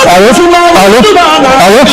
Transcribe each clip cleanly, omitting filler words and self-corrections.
Allo, allo,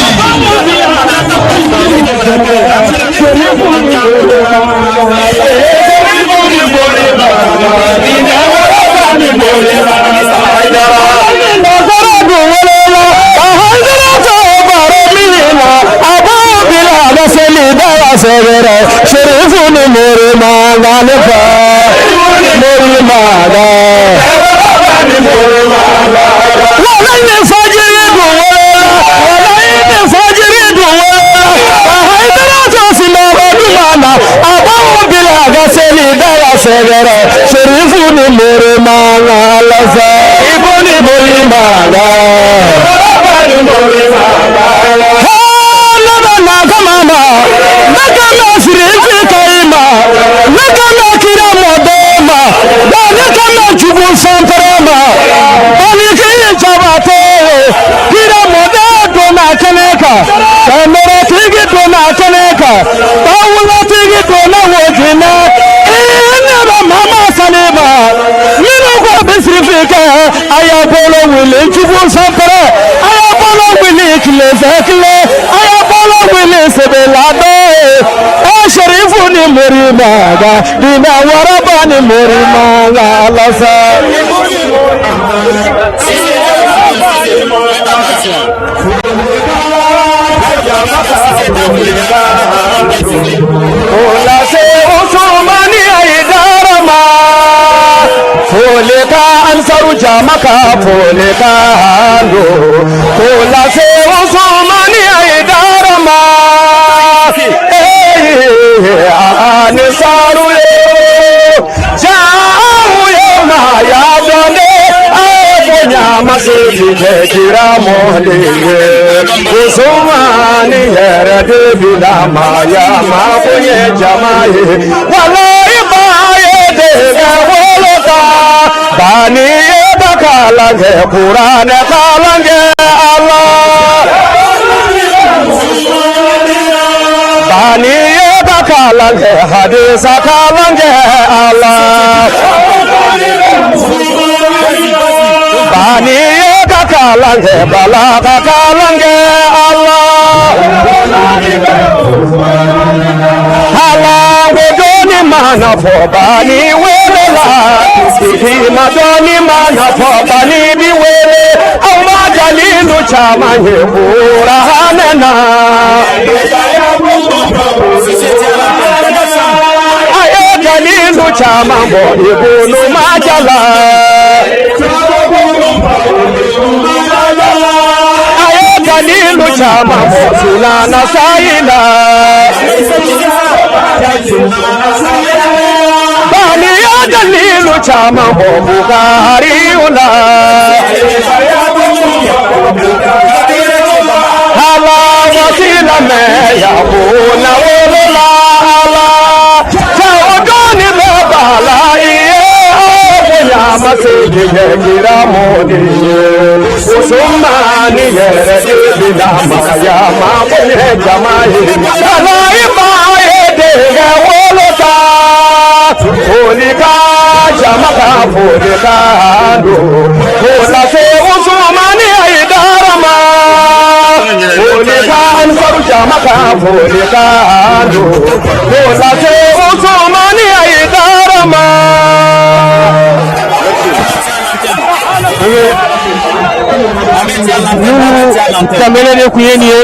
Nous Danbele de tun ye nin ye.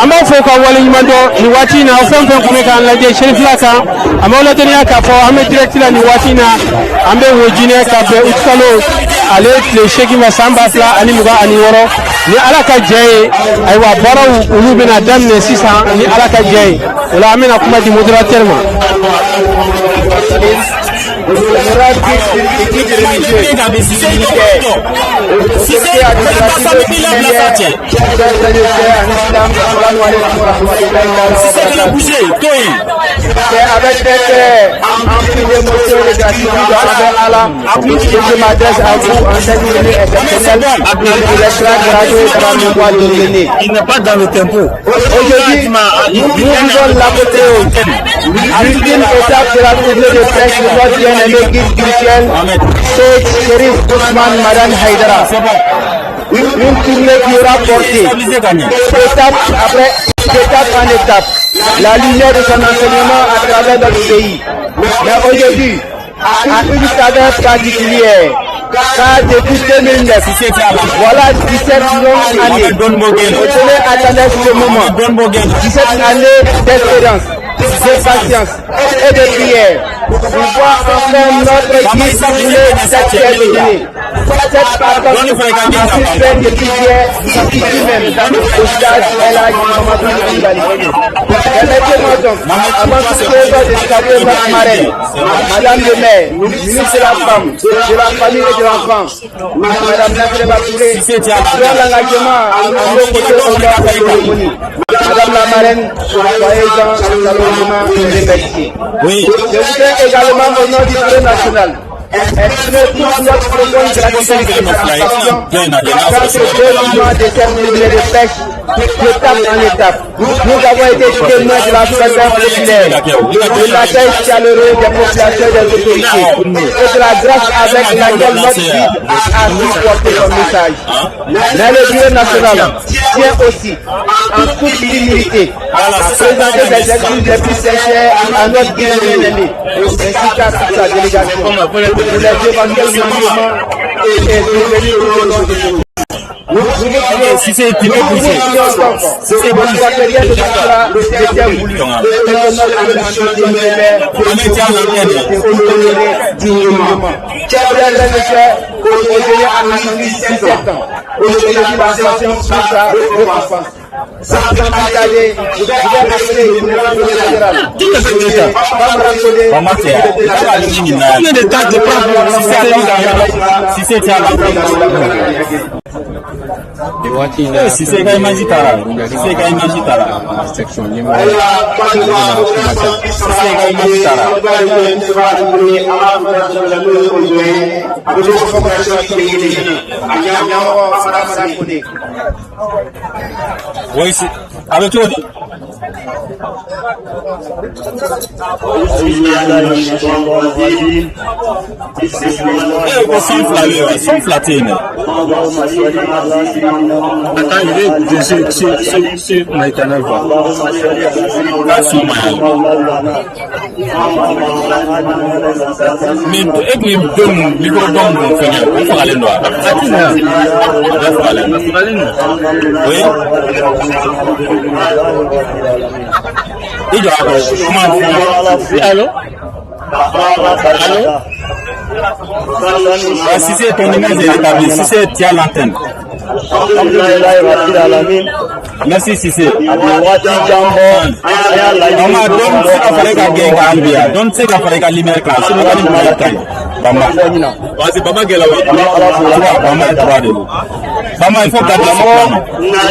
An b'a fɔ ka waleɲuman dɔn nin waati in na, aw fɛn fɛn tun bɛ k'an lajɛ Serifila kan. An b'aw ladɔnniya k'a fɔ an bɛ direct la nin waati in na. An bɛ Wojinɛ ka bɛn utikalo ale tile 8 ma, san 2026, ni Ala ka jɛ ye. Ayiwa, baaraw olu bɛna daminɛ sisan ni Ala ka jɛ ye. O la, an bɛna kuma di modérateur ma. Honorable guide religieux, militaire, autorité administrative, chers frères et sœurs en islam, assalamu alaikum wa rahmatullahi wa barakatuh. C'est avec un cœur empli d'émotion et de gratitude envers Allah que je m'adresse à vous en cette journée exceptionnelle qui restera gravée dans la mémoire de l'aîné. Il n'est pas dans le tempo. Aujourd'hui, nous vivons l'apothéose, l'ultime étape de la tournée de prêche de notre bien-aimé guide spirituel, Sheikh Sherif Ousmane Madani Haïdara. Une tournée qui aura porté, étape après étape en étape, la lumière de son enseignement à travers notre pays. Mais aujourd'hui, à une saveur particulière, car depuis 2009, voilà 17 longues années, Oudéné attendait ce moment, 17 années d'espérance, de patience et de prière, pour voir enfin notre guide rouler cette terre de Guinée. Cette attente a su faire depuis hier, ici même, au stade El Hadj Mamadou Coulibaly. Permettez-moi donc, avant toute chose, de saluer notre marraine, Madame le maire, ministre de la Femme, de la Famille et de l'Enfant, Madame Nasreba Touré, dont l'engagement à nos côtés honore cette cérémonie. Madame la marraine, soyez-en chaleureusement remerciée. Oui. Je voudrais également, au nom du bureau national, exprimer toute notre profonde gratitude et satisfaction quant au déroulement de cette tournée de prêche d'étape en étape. Nous avons été témoins de la ferveur populaire, de l'accueil chaleureux des populations et des autorités, et de la grâce avec laquelle notre guide a su porter son message. Mais le bureau national tient aussi, en toute humilité, à présenter ses excuses les plus sincères à notre guide bien-aimé, ainsi qu'à toute sa délégation, pour les éventuels manquements et survenus tout au long de ce nous vous Si c'est tu peux nous bouger. prions donc Si c'est pour bouger. que rien de tout cela n'était voulu et que notre ambition de honorer dignement. Chers frères et sœurs, Oudéné a attendu 17 ans. Aujourd'hui, la patience trouve sa récompense. Sans plus tarder, je vais appeler le bureau général, Bambara Kodé. Bamba c'est. Combien de temps tu prends? Si c'est si c'est Nin waati in na, Cissé ka image taara. Cissé ka image taara. section ɲɛmɔgɔ ale bɛna kuma ta. Cissé ka image taara. Ɲɛmɔgɔ Bambara Kodé. Oui, c'est a bɛ cogo di? E ko son fila bɛ yen wa? Son fila tɛ yen dɛ. Attends, je vais écouter sur my canal, quoi. K'a son ma ɲi. Mais e tun ye don mun micro dɔn mun fɛngɛ, o fagalen don wa? A tɛ na. O bɛɛ fagalen don. Fagalen don. Oui. I jɔ a kɔrɔ kuma fɔ. Oui, allô? Allô? Ouais, Cissé, ton image est rétablie. Cissé, tu as l'antenne. Alhamdulilayi rabbil alamin. Merci Cissé. A bɛ waati jan bɔ, an y'a laɲini. Bamba, dɔn tɛ se ka fara i ka gɛn kan hali bi yan. Dɔn tɛ se ka fara i ka lumière kan. Sinon ka ni mɔgɔ ka ɲi. Bamba. Parce que Baba Gɛlɛ wa? An bɛ Ala fo. Trois, Bamba ye trois de don. Bamba, il faut garder ce plan.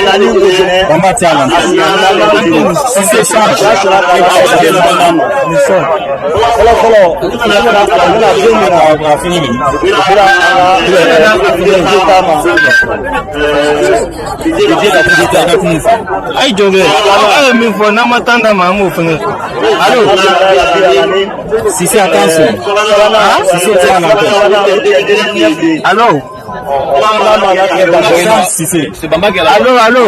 Nani Ojinɛ. Bamba, tu as l'antenne. Cissé, change. Fɔlɔ fɔlɔ, u bɛna don min na, A fɛngɛ nin. U bɛna an ka budget t'a ma. Budget ka budget a ka kuma fɔ. A ye jɔ kɛ. Aw ye min fɔ, n'an ma temps d'a ma, an b'o fɛngɛ. Allô? Alhamdulilayi rabbil alamin. Cissé, attention. Cissé, tu as l'antenne. Allô? Change, Cissé. Allô, allô?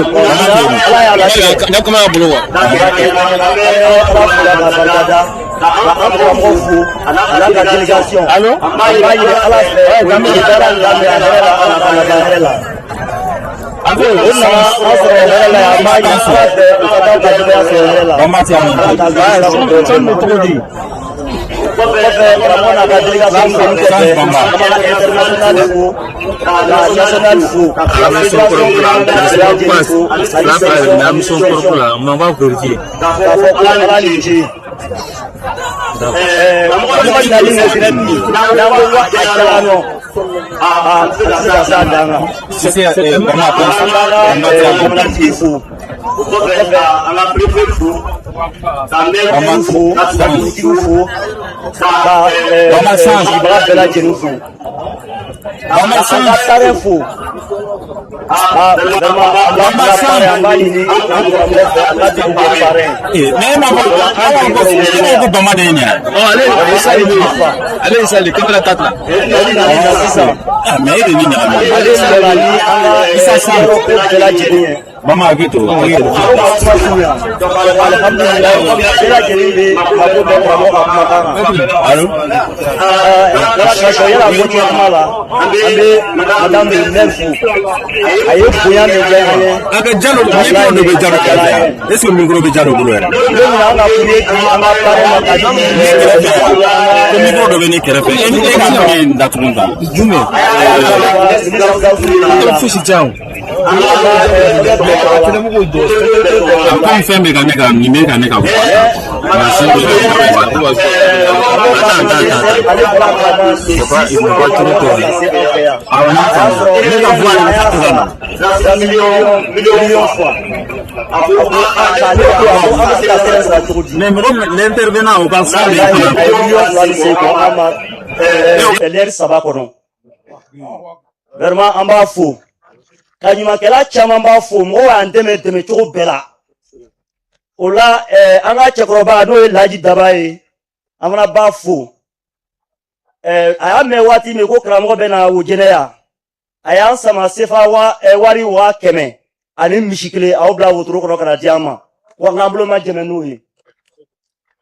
Ala y'a latigɛ. Ne kuma y'a bolo wa? An bɛ Ala fo la k'a barikada. An karamɔgɔ fo a n'a ka délégation. Allô? An b'a ɲini Ala fɛ nin baara in daminɛ a hɛrɛ la, Ala k'a laban hɛrɛ la. O nana an sɔrɔ hɛrɛ la yan, an b'a ɲini Ala fɛ u ka taa u ka denbaya sɔrɔ hɛrɛ la. Bamba ti Ala k'a don an yɛrɛ kɔrɔ. Cogo di? Kɔfɛ, karamɔgɔ n'a ka délégation foli kɔfɛ, an b'a international fo, ka national fo, ka fédération bɛɛ lajɛlen fo, ani section k'a fɔ ko Ala ni ce. Karamɔgɔ nali ɲɛsinɛ bi, n'an ko ko a diyara nɔ, a tɛ se ka s'a dan kan. Sise, Bamba. An b'an ka jamanatigi fo, o kɔfɛ an ka préfet fo, ka maire fo, ka dugutigiw fo, ka Bamba Sanz. sigibaga bɛɛ lajɛlen fo, Bamba an ka Sanz. parrain fo. Vraiment, an b'a an ka parrain, an b'a ɲini an karamɔgɔ fɛ, an ka dugu kɛ parrain. Mais e m'a fɔ, aw ko e ko Bamba de ye nin ye. Ale ale ye sali caméra ta la. O nana na sisan. Ah, mais e de ni ɲagami. Ale nana ni an ka Isa Sanz. yɔrɔ ko bɛɛ lajɛlen ye. Bamba, hakili to. Aw ka kuma surunya. Alhamdulilayi, bɛɛ lajɛlen bɛ mako bɛɛ karamɔgɔ ka kumakan kan. Allo. Yala ka yala ko cɛ kuma la, an bɛ madame le maire fo, a ye bonya min kɛ an ye. A ka Jalo, micro dɔ bɛ Jalo kɛrɛfɛ yan. Est ce que micro bɛ Jalo bolo yɛrɛ? Don min na an ka courrier di an ka parrain ma ka di. Ko micro dɔ bɛ ne kɛrɛfɛ. E ka fɛn in datugu tan. Jumɛn? Fosi tɛ yan. A komi fɛn bɛ ka ne ka nin bɛ ka ne ka fɔ. Attends, attends, attends. Ale bɔra ka se an fɛ yan. Awɔ, n y'a faamu. Ne ka voix de bɛ fɔ cogoya min na. Miliyɔn miliyɔn fois. A ko k'ale to, a ko an bɛ se ka sɛbɛn sara cogo di? Mais mɔgɔ min l'intervenant, o ka fɔ de. A ye 2 miliyɔn ni se kɔ an ma lɛri 3 kɔnɔ. Vraiment, an b'a fo. Ka ɲumankɛla caman b'a fo, mɔgɔw y'an dɛmɛ dɛmɛ cogo bɛɛ la. O la, an ka cɛkɔrɔba n'o ye Laji Daba ye, an fana b'a fo. A y'a mɛn waati min ko karamɔgɔ bɛ na Wojɛnɛ yan, a y'an sama sefa wa wari 100 000 ani misi kelen, a y'o bila wotoro kɔnɔ ka na di an ma, wa n k'an bolo ma jɛmɛ n'o ye.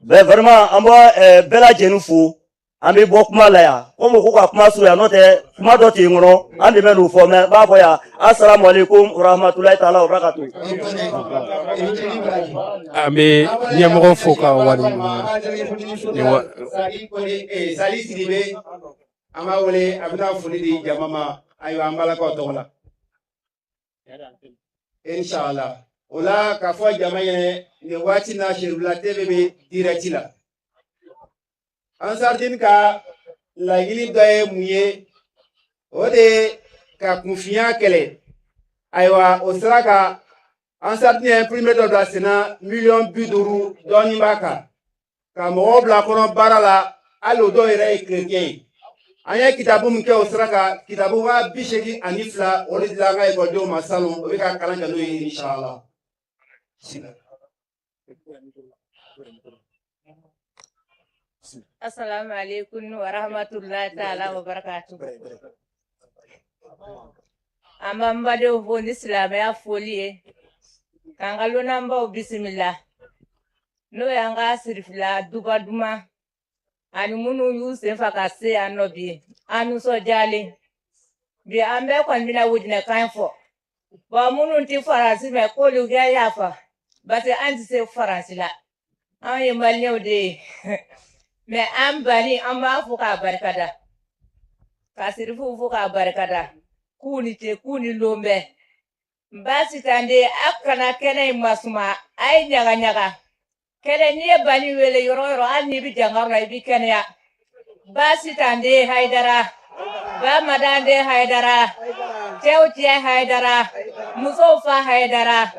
Bɛɛ vraiment, an b'a bɛɛ lajɛlen fo. An bɛ bɔ kuma la yan komi ko ka kuma surunya, n'o tɛ kuma dɔ ten kɔnɔ, an de bɛ n'o fɔ. Mɛ n b'a fɔ yan, asalamu aleykum warahmatulahi taala wabarakatu. An bɛ ɲɛmɔgɔ fo ka waleɲuman nin wa. Sali Sidibe, an b'a wele, a bɛna foli di jama ma. Ayiwa, an balakaw tɔgɔ la, inshallah. O la, k'a fɔ jama ɲɛnɛ nin waati na, Serifila TV bɛ direct la. Ansardine ka laɲini dɔ ye mun ye? O de ye ka kunfinya kɛlɛ. Ayiwa, o sira kan, Ansardine ye imprimé dɔ bila sen na, 50 miliyɔn dɔɔnin b'a kan, ka mɔgɔw bila kɔnɔ baara la, hali o dɔw yɛrɛ ye chrétien ye. An ye kitabu min kɛ o sira kan, kitabu 82,000, o de dila an ka ekɔlidenw ma salon, o bɛ ka kalan kɛ n'o ye, inshallah. Assalamu alaikum wa rahmatullahi ta'ala wa barakatuh. An b'an badenw fo ni silamɛya foli ye. K'an ka lonanbaw bisimila. N'o y'an ka Sirifila duba duman ani minnu y'u sen fa ka se yan nɔ bi, an nisɔndiyalen. Bi an bɛɛ kɔni bɛna Wojinɛkan fɔ. Bon, minnu tɛ Faransi mɛn, k'olu kɛ yafa. Parce que an tɛ se Faransi la. Anw ye Maliyɛnw de ye. Mɛ an bani, an b'a fo k'a barikada. Ka Sirifuw fo k'a barikada. K'u ni ce, k'u ni lon bɛɛ. Baasi t'an de, a kana kɛnɛ in masuma, a ye ɲaga ɲaga. Kɛnɛ, n'i ye bani wele yɔrɔ o yɔrɔ, hali n'i bɛ jangaro la, i bɛ kɛnɛya. Baasi t'an de Hayidara. Ba Madan de Hayidara. Cɛw cɛ Hayidara. Musow fa Hayidara.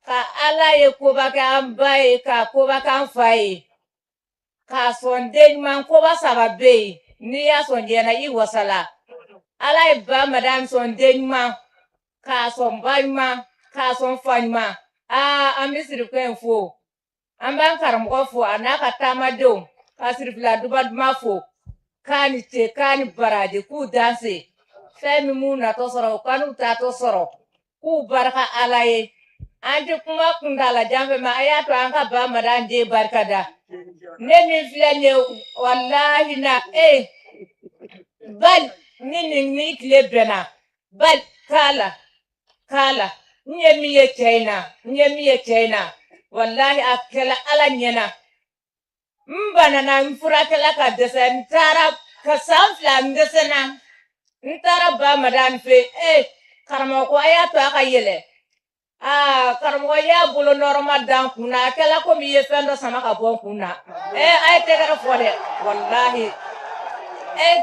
Ka Ala ye koba kɛ an ba ye, ka koba kɛ an fa ye. K'a sɔn den ɲuman, koba saba bɛ yen, n'i y'a sɔn diɲɛ na, i wasala. Ala ye ba Madame sɔn den ɲuman, k'a sɔn ba ɲuman, k'a sɔn fa ɲuman. Aa, an bɛ Sirifɛ in fo, an b'an karamɔgɔ fo, a n'a ka taamadenw, ka Sirifila duba duman fo, k'a ni ce, k'a ni baraji, k'u danse fɛn min m'u natɔ sɔrɔ, u ka n'u taatɔ sɔrɔ, k'u barika Ala ye. An tɛ kuma kuntala jan fɛ, mɛ a y'a to an ka ba Madame den barika da. Ne min filɛ nin ye, walahi na e bali ni nin ni tile bɛnna bali k'a la. k'a la. N ye min ye cɛ in na, n ye min ye cɛ in na, walahi a kɛla Ala ɲɛna. N banana, n furakɛla ka dɛsɛ, n taara ka san 2 n dɛsɛna. N taara ba madame fɛ yen, ee karamɔgɔ ko a y'a to a ka yɛlɛ. Aa karamɔgɔ y'a bolo nɔrɔma da n kun na, a kɛla komi i ye fɛn dɔ sama ka bɔ n kun na. Ee a ye tɛgɛrɛ fɔ dɛ, walahi. Ee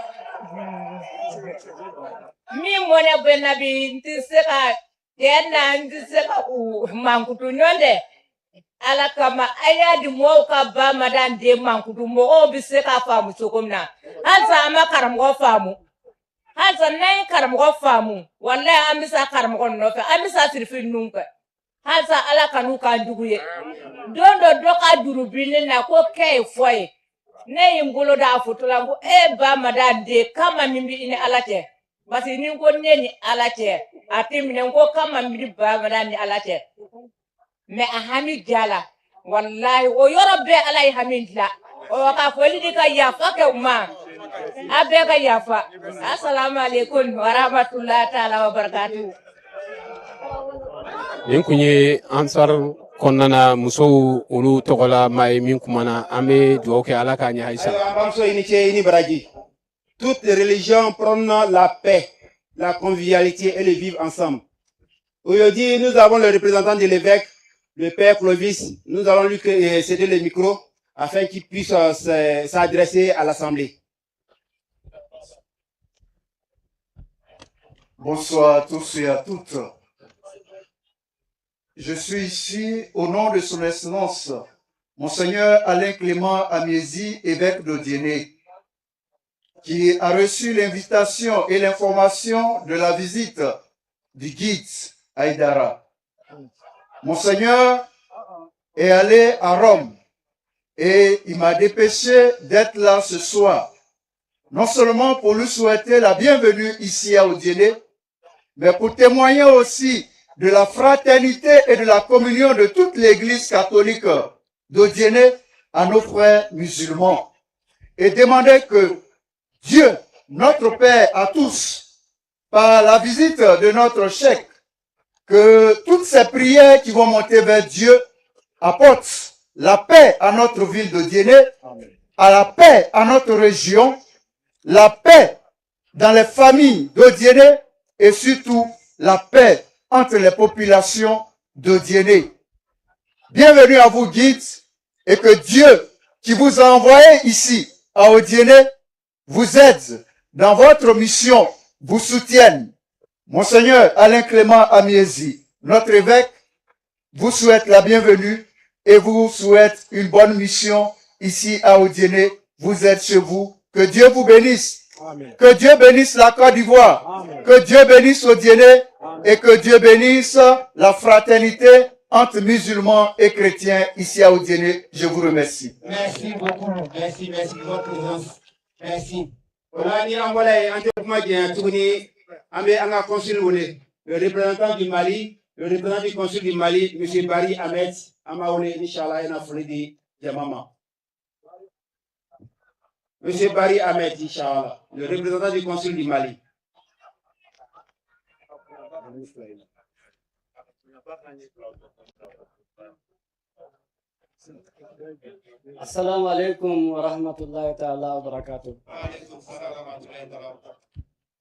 min mɔnɛ bɛ n na bi, n tɛ se ka cɛ na, n tɛ se ka u mankutu ɲɔgɔn dɛ. Ala kama a y'a di mɔgɔw ka ba madame den mankutu, mɔgɔw bɛ se k'a faamu cogo min na. Halisa an ma karamɔgɔ faamu. Halisa n'an ye karamɔgɔ faamu, walahi an bɛ sa karamɔgɔ nɔfɛ, an bɛ sa sirifin ninnu fɛ. Halisa Ala ka n'u k'an jugu ye. Don dɔ dɔ ka juru bi ne na ko kɛ ye fɔ ye. Ne ye n bolo da a foto la, n ko e ba madame den kama min bɛ i ni Ala cɛ. Parce que ni n ko ne ni Ala cɛ, a tɛ minɛ, n ko kama min bɛ ba madame ni Ala cɛ. Mais a hami jala, walahi o yɔrɔ bɛɛ Ala ye hami dilan. Ɔ ka foli di ka yafa kɛ u ma. A bɛɛ ka yafa. Asalamu aleykum wa rahmatulahi taala wa barakatuhu. Nin kun ye Ansar kɔnɔna na musow olu tɔgɔ la maa ye min kumana, an bɛ dugawu kɛ Ala k'a ɲɛ halisa. Ayiwa, an bamuso, i ni ce, i ni baraji. Toutes les religions prônent la paix, la convivialité et le vivre ensemble. Aujourd'hui, nous avons le représentant de l'évêque, le père Clovis. Nous allons lui céder le micro afin qu'il puisse s'adresser à l'Assemblée. Bonsoir à tous et à toutes. Je suis ici au nom de son Excellence, Monseigneur Alain Clément Amiézi, évêque d'Odienné, qui a reçu l'invitation et l'information de la visite du guide Haïdara. Monseigneur est allé à Rome et il m'a dépêché d'être là ce soir, non seulement pour lui souhaiter la bienvenue ici à Odienné, mais pour témoigner aussi de la fraternité et de la communion de toute l'Église catholique d'Odienné à nos frères musulmans et demander que Dieu, notre Père à tous, par la visite de notre cheikh, que toutes ces prières qui vont monter vers Dieu apportent la paix à notre ville d'Odienné, à la paix à notre région, la paix dans les familles d'Odienné et surtout la paix entre les populations d'Odienné. Bienvenue à vous, guides, et que Dieu qui vous a envoyé ici à Odienné vous aide dans votre mission, vous soutienne. Monseigneur Alain Clément Amiézi, notre évêque, vous souhaite la bienvenue et vous souhaite une bonne mission ici à Odienné. Vous êtes chez vous. Que Dieu vous bénisse. Amen. Que Dieu bénisse la Côte d'Ivoire. Que Dieu bénisse Odienné. Et que Dieu bénisse la fraternité entre musulmans et chrétiens ici à Odienné. Je vous remercie. Merci beaucoup. Merci, merci pour votre présence. Merci. O la ni an bɔra yen, an tɛ kuma janya tuguni, an bɛ an ka consul wele, le représentant du Mali, le représentant du consul du Mali, monsieur Barry Ahmed, an b'a wele inchallah, i na foli di jama ma. Monsieur Barry Ahmed, inchallah, le représentant du consul du Mali. Assalamu alaikum wa rahmatullahi ta'ala wa barakatuh.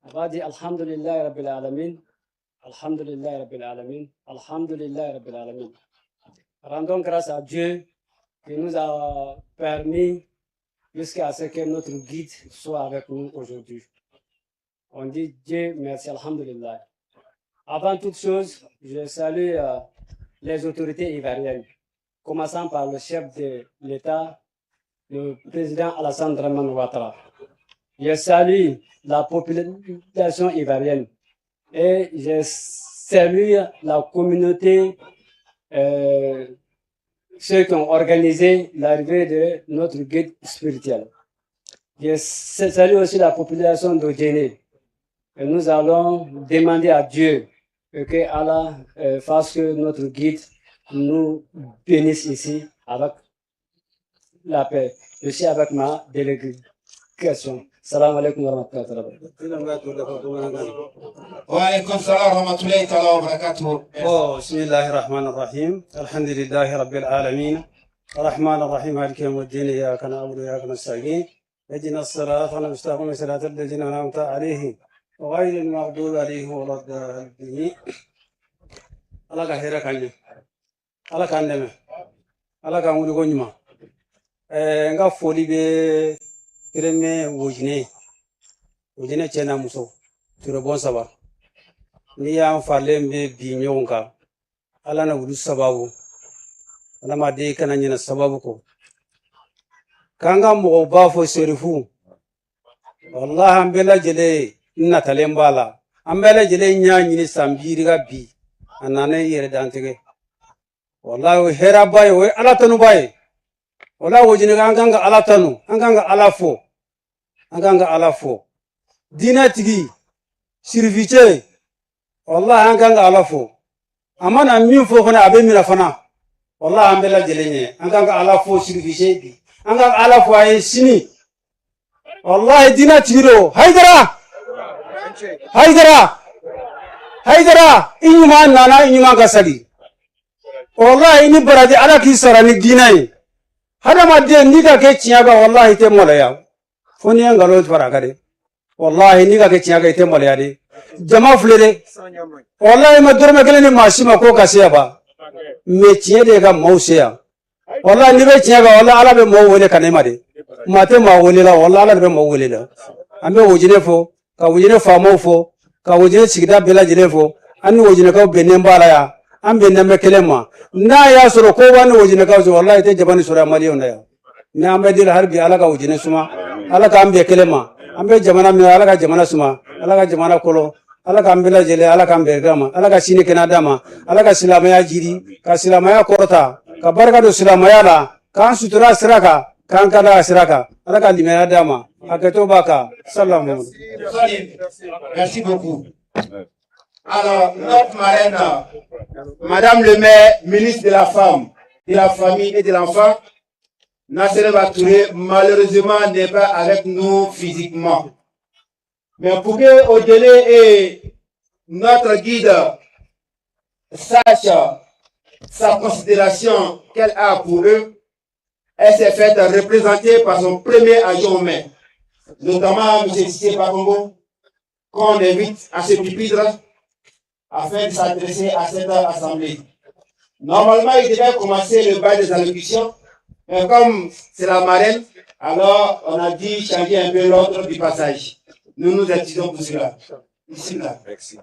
Abadi, alhamdulillahi rabbil alamin. Alhamdulillahi rabbil alamin. Alhamdulillahi rabbil alamin. Rendons grâce à Dieu qui nous a permis jusqu'à ce que notre guide soit avec nous aujourd'hui. On dit Dieu merci, alhamdulillah. Avant toute chose, je salue les autorités ivoiriennes, commençant par le chef de l'État, le président Alassane Dramane Ouattara. Je salue la population ivoirienne et je salue la communauté, ceux qui ont organisé l'arrivée de notre guide spirituel. Je salue aussi la population d'Odienné. Et nous allons demander à Dieu que Allah fasse que notre guide nous bénisse ici avec la paix. Je suis avec ma délégation. Salam alaikum warahmatullahi wabarakatuh. Wa alaikum salam wa rahmatullahi ta'ala wa barakatuh. Oh, bismillahir rahmanir rahim. Alhamdulillahi rabbil alamin. الرحمن الرحيم مالك يوم الدين إياك نعبد وإياك نستعين اهدنا الصراط المستقيم صراط الذين أنعمت عليهم غير المغضوب عليهم ولا الضالين. Ala ka hɛrɛ k'an ɲɛ, Ala k'an dɛmɛ, Ala k'an wuli ko ɲuman. N ka foli bɛ Tɛrɛmɛ Wojinɛ, Wojinɛ cɛ n'a muso Turebɔn saba. N'i y'an faralen bɛ bi ɲɔgɔn kan, Ala na wulu sababu, adamaden kana ɲinɛ sababu kɔ. K'an ka mɔgɔw b'a fɔ serifu, walahi an bɛɛ lajɛlen natalen b'a la, an bɛɛ lajɛlen y'a ɲini san biiri ka bi a nana i yɛrɛ dantigɛ. Walahi o ye hɛrɛba ye, o ye Ala tanuba ye. Walahi Wojinɛ, an kan ka Ala tanu, an kan ka Ala fo, an kan ka Ala fo. Diinɛ tigi sirificɛ, walahi an kan ka Ala fo. A mana min fɔ fana, a bɛ minɛ fana. Walahi an bɛɛ lajɛlen ɲɛ, an kan ka Ala fo sirificɛ bi, an kan ka Ala fo a ye sini. Walahi diinɛ tigi don. Hayidara, Hayidara, Hayidara, i ɲuman nana, i ɲuman ka sagi. Walahi i ni baraji, Ala k'i sara ni diinɛ ye. Hadamaden n'i ka kɛ tiɲɛ kan, walahi i tɛ maloya fo n'i ye nkalon fara a kan dɛ. Walahi n'i ka kɛ tiɲɛ kan, i tɛ maloya dɛ. Jama filɛ dɛ, walahi i ma dɔrɔmɛ kelen ni maa si ma k'o ka se yan ba, mɛ tiɲɛ de ka maaw se yan. Walahi n'i bɛ tiɲɛ kan, walahi Ala bɛ maaw wele ka na i ma dɛ. Maa tɛ maa wele la, walahi Ala de bɛ maaw wele la. An bɛ Wojinɛ fo, ka Wojinɛ faamaw fo, ka Wojinɛ sigida bɛɛ lajɛlen fo. An ni Wojinɛkaw bɛnnen b'a la yan, an bɛnnen bɛ kelen ma. N'a y'a sɔrɔ ko b'an ni Wojinɛkaw cɛ, walahi i tɛ jaba ni sɔrɔ yan maliyɛnw na yan. Ni an bɛ deli hali bi, Ala ka Wojinɛ suma, Ala k'an bɛn kelen ma. An bɛ jamana min, Ala ka jamana suma, Ala ka jamana kɔlɔ, Ala k'an bɛɛ lajɛlen, Ala k'an bɛn kelen ma, Ala ka sini kɛnɛ d'an ma, Ala ka silamɛya jiri, ka silamɛya kɔrɔta, ka barika don silamɛya la, k'an sutura sira kan, k'an ka da sira kan. Ala ka limaniya d'an ma. Hakɛto b'a kan. Salamu. Merci beaucoup. Alors, notre marraine, Madame le maire, ministre de la Femme, de la Famille et de l'Enfant, Nassereba Touré, malheureusement n'est pas avec nous physiquement. Mais pour que Odele et notre guide sache sa considération qu'elle a pour eux, elle s'est faite représenter par son premier adjoint au maire, notamment M. Sissé Bakongo, qu'on invite à ce pupitre afin de s'adresser à cette assemblée. Normalement, il devait commencer le bal des allocutions, mais comme c'est la marraine, alors on a dit changer un peu l'ordre du passage. Nous nous excusons pour cela. Ici, là. Merci.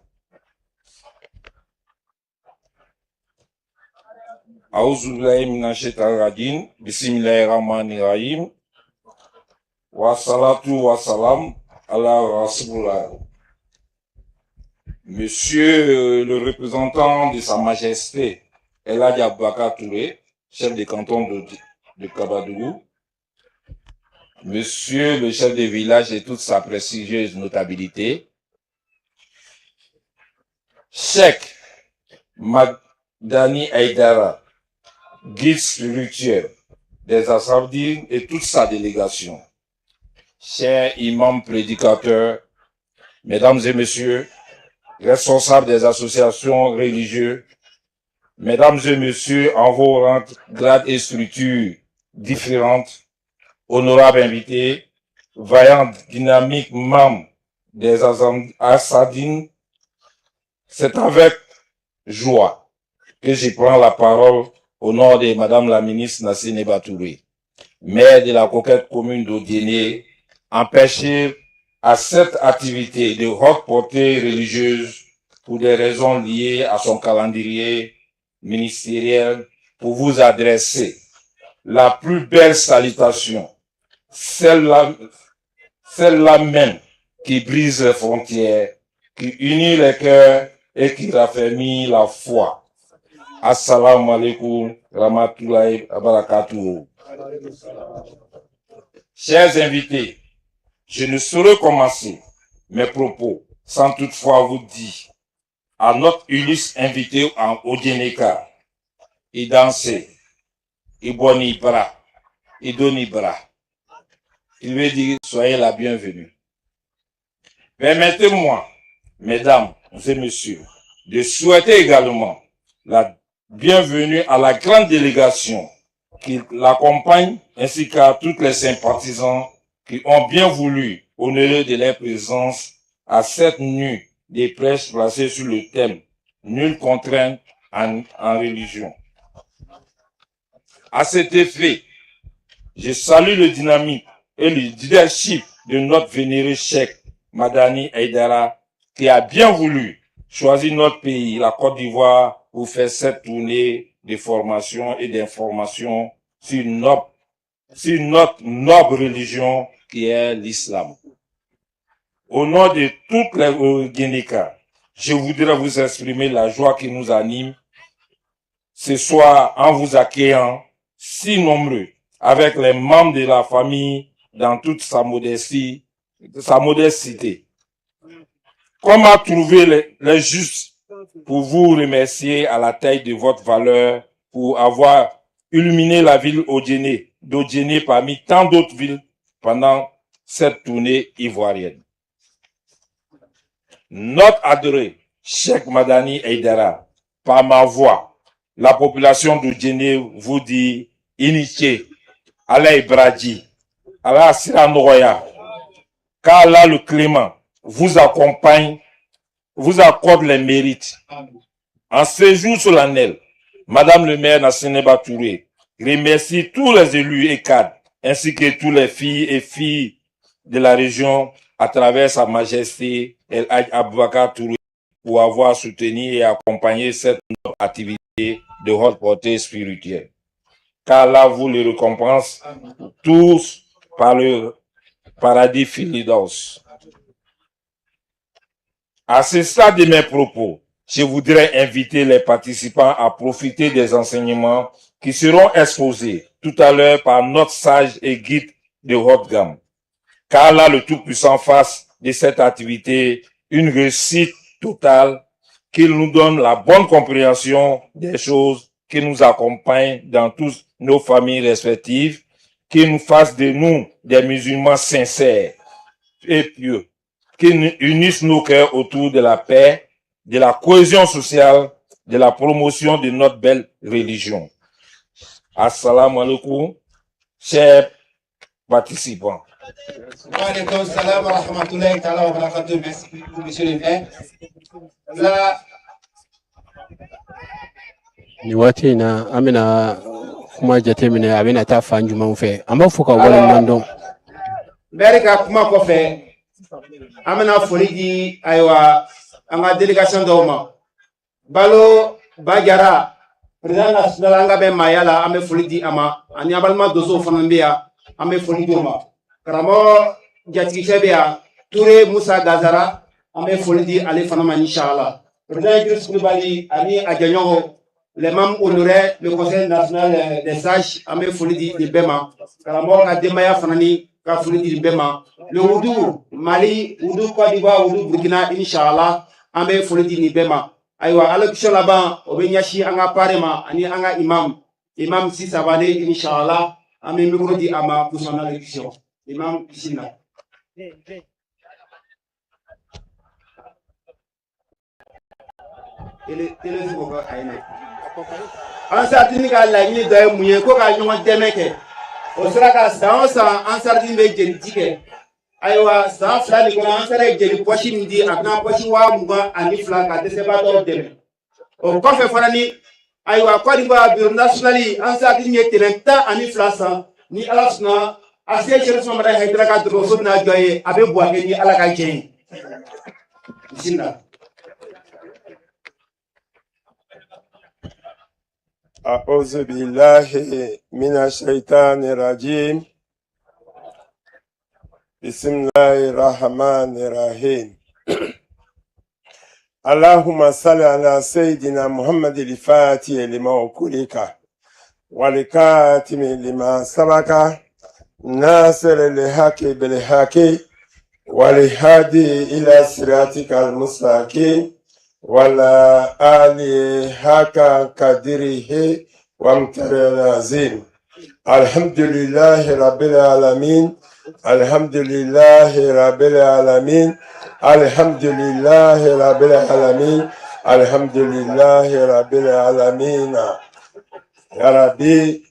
أعوذ بالله من الشيطان الرجيم بسم الله الرحمن الرحيم والصلاة والسلام على رسول الله. Monsieur le représentant de Sa Majesté El Hadj Aboubacar Touré, chef de canton de Kabadougou, Monsieur le chef de village et toute sa prestigieuse notabilité, Cheikh Madani Aïdara, guide spirituel des Assemblées et toute sa délégation, chers imams prédicateurs, mesdames et messieurs, responsables des associations religieuses, mesdames et messieurs en vos rangs, grades et structures différentes, honorables invités, vaillants, dynamiques membres des Assadines, c'est avec joie que je prends la parole au nom de Madame la ministre Nassineba Touré, maire de la coquette commune d'Odienné, empêchée à cette activité de haute portée religieuse pour des raisons liées à son calendrier ministériel, pour vous adresser la plus belle salutation, celle-là, celle-là même qui brise les frontières, qui unit les cœurs et qui raffermit la foi. Assalamu alaikum rahmatullahi wa barakatuh. Chers invités, je ne saurais commencer mes propos sans toutefois vous dire à notre illustre invité en Odieneka, Idanse, Iboni Ibra, Idoni Ibra. Il veut dire soyez la bienvenue. Permettez-moi, mesdames et messieurs, de souhaiter également la bienvenue à la grande délégation qui l'accompagne ainsi qu'à tous les sympathisants qui ont bien voulu honorer de leur présence à cette nuit des prêches placée sur le thème Nulle contrainte en religion. À cet effet, je salue le dynamisme et le leadership de notre vénéré Cheikh Madani Haïdara qui a bien voulu choisir notre pays, la Côte d'Ivoire, pour faire cette tournée de formation et d'information sur notre noble religion qui est l'islam. Au nom de toutes les Guinéens, je voudrais vous exprimer la joie qui nous anime ce soir en vous accueillant si nombreux avec les membres de la famille dans toute sa modestie, sa modestie. Comment trouver les justes pour vous remercier à la taille de votre valeur pour avoir illuminé la ville d'Odienné parmi tant d'autres villes pendant cette tournée ivoirienne. Notre adoré Cheikh Madani Haïdara, par ma voix, la population d'Odienné vous dit i ni ce, Ala i baraji, Ala sira nɔgɔya, qu'Allah le clément vous accompagne, vous accorde les mérites. En ce jour solennel, Madame le maire Nasseneba Touré remercie tous les élus et cadres, ainsi que tous les filles et filles de la région à travers Sa Majesté El Hadj Aboubacar Touré pour avoir soutenu et accompagné cette activité de haute portée spirituelle. Qu'Allah vous les récompense tous par le paradis Firdaus. À ce stade de mes propos, je voudrais inviter les participants à profiter des enseignements qui seront exposés tout à l'heure par notre sage et guide de haute gamme. Qu'Allah le Tout-Puissant fasse de cette activité une réussite totale, qu'il nous donne la bonne compréhension des choses, qui nous accompagne dans toutes nos familles respectives, qu'il nous fasse de nous des musulmans sincères et pieux, qu'il unisse nos cœurs autour de la paix, de la cohésion sociale, de la promotion de notre belle religion. Assalamu alaikum, chers participants. Wa alaikum salam wa rahmatullahi ta'ala wa barakatuh. Merci beaucoup, monsieur le maire. Là, Nin waati in na, an bɛna kuma jateminɛ, a bɛna taa fan jumɛnw fɛ. An b'a fɔ ka waleɲuman dɔn. Maire ka kuma kɔfɛ, an bɛna foli di, ayiwa, an ka délégation dɔw ma. Balo Bajara, président national an ka bɛn maaya la, an bɛ foli di a ma. Ani an balima donsow fana bɛ yan, an bɛ foli di o ma. Karamɔgɔ jatigikɛ bɛ yan, Ture Musa Gazara, an bɛ foli di ale fana ma, inshallah. Président Idriss Kulibali ani a jɛɲɔgɔnw, les membres honoraires, le conseil national des sages, an bɛ foli di nin bɛɛ ma. Karamɔgɔ ka denbaya fana ni ka foli di nin bɛɛ ma. Le wudu Mali, wudu Côte d'Ivoire, wudu Burkina, inshallah, an bɛ foli di nin bɛɛ ma. Ayiwa, allocution laban, o bɛ ɲɛsin an ka parrain ma ani an ka imam, imam Sisabane, inshallah. An bɛ micro di a ma pour son allocution. Imam, bisimila. Télé télé ko a ye na. Ansardine ka laɲini dɔ ye mun ye? Ko ka ɲɔgɔn dɛmɛ kɛ. O sera ka san o san, Ansardine bɛ jeli ci kɛ. Ayiwa, san 2 nin kɔnɔ, an sera ye jeli pɔsi min di, a bɛna pɔsi 22,000 ka dɛsɛbaatɔw dɛmɛ. O kɔfɛ fana ni, ayiwa, Côte d'Ivoire bureau national, Ansardine ye terrain 12 san. Ni Ala sɔnna, a se Chérif Mamadu Haïdara ka dɔgɔtɔrɔso bɛna jɔ ye, a bɛ Bouaké, ni Ala ka jɛn ye. Bisimila. أعوذ بالله من الشيطان الرجيم. بسم الله الرحمن الرحيم. اللهم صل على سيدنا محمد الفاتح لما أغلق والخاتم لما سبق ناصر الحق بالحق والهادي إلى صراطك المستقيم وعلى آله حق قدره ومقداره العظيم. الحمد لله رب العالمين، الحمد لله رب العالمين، الحمد لله رب العالمين، الحمد لله رب العالمين. Ya Rabbi,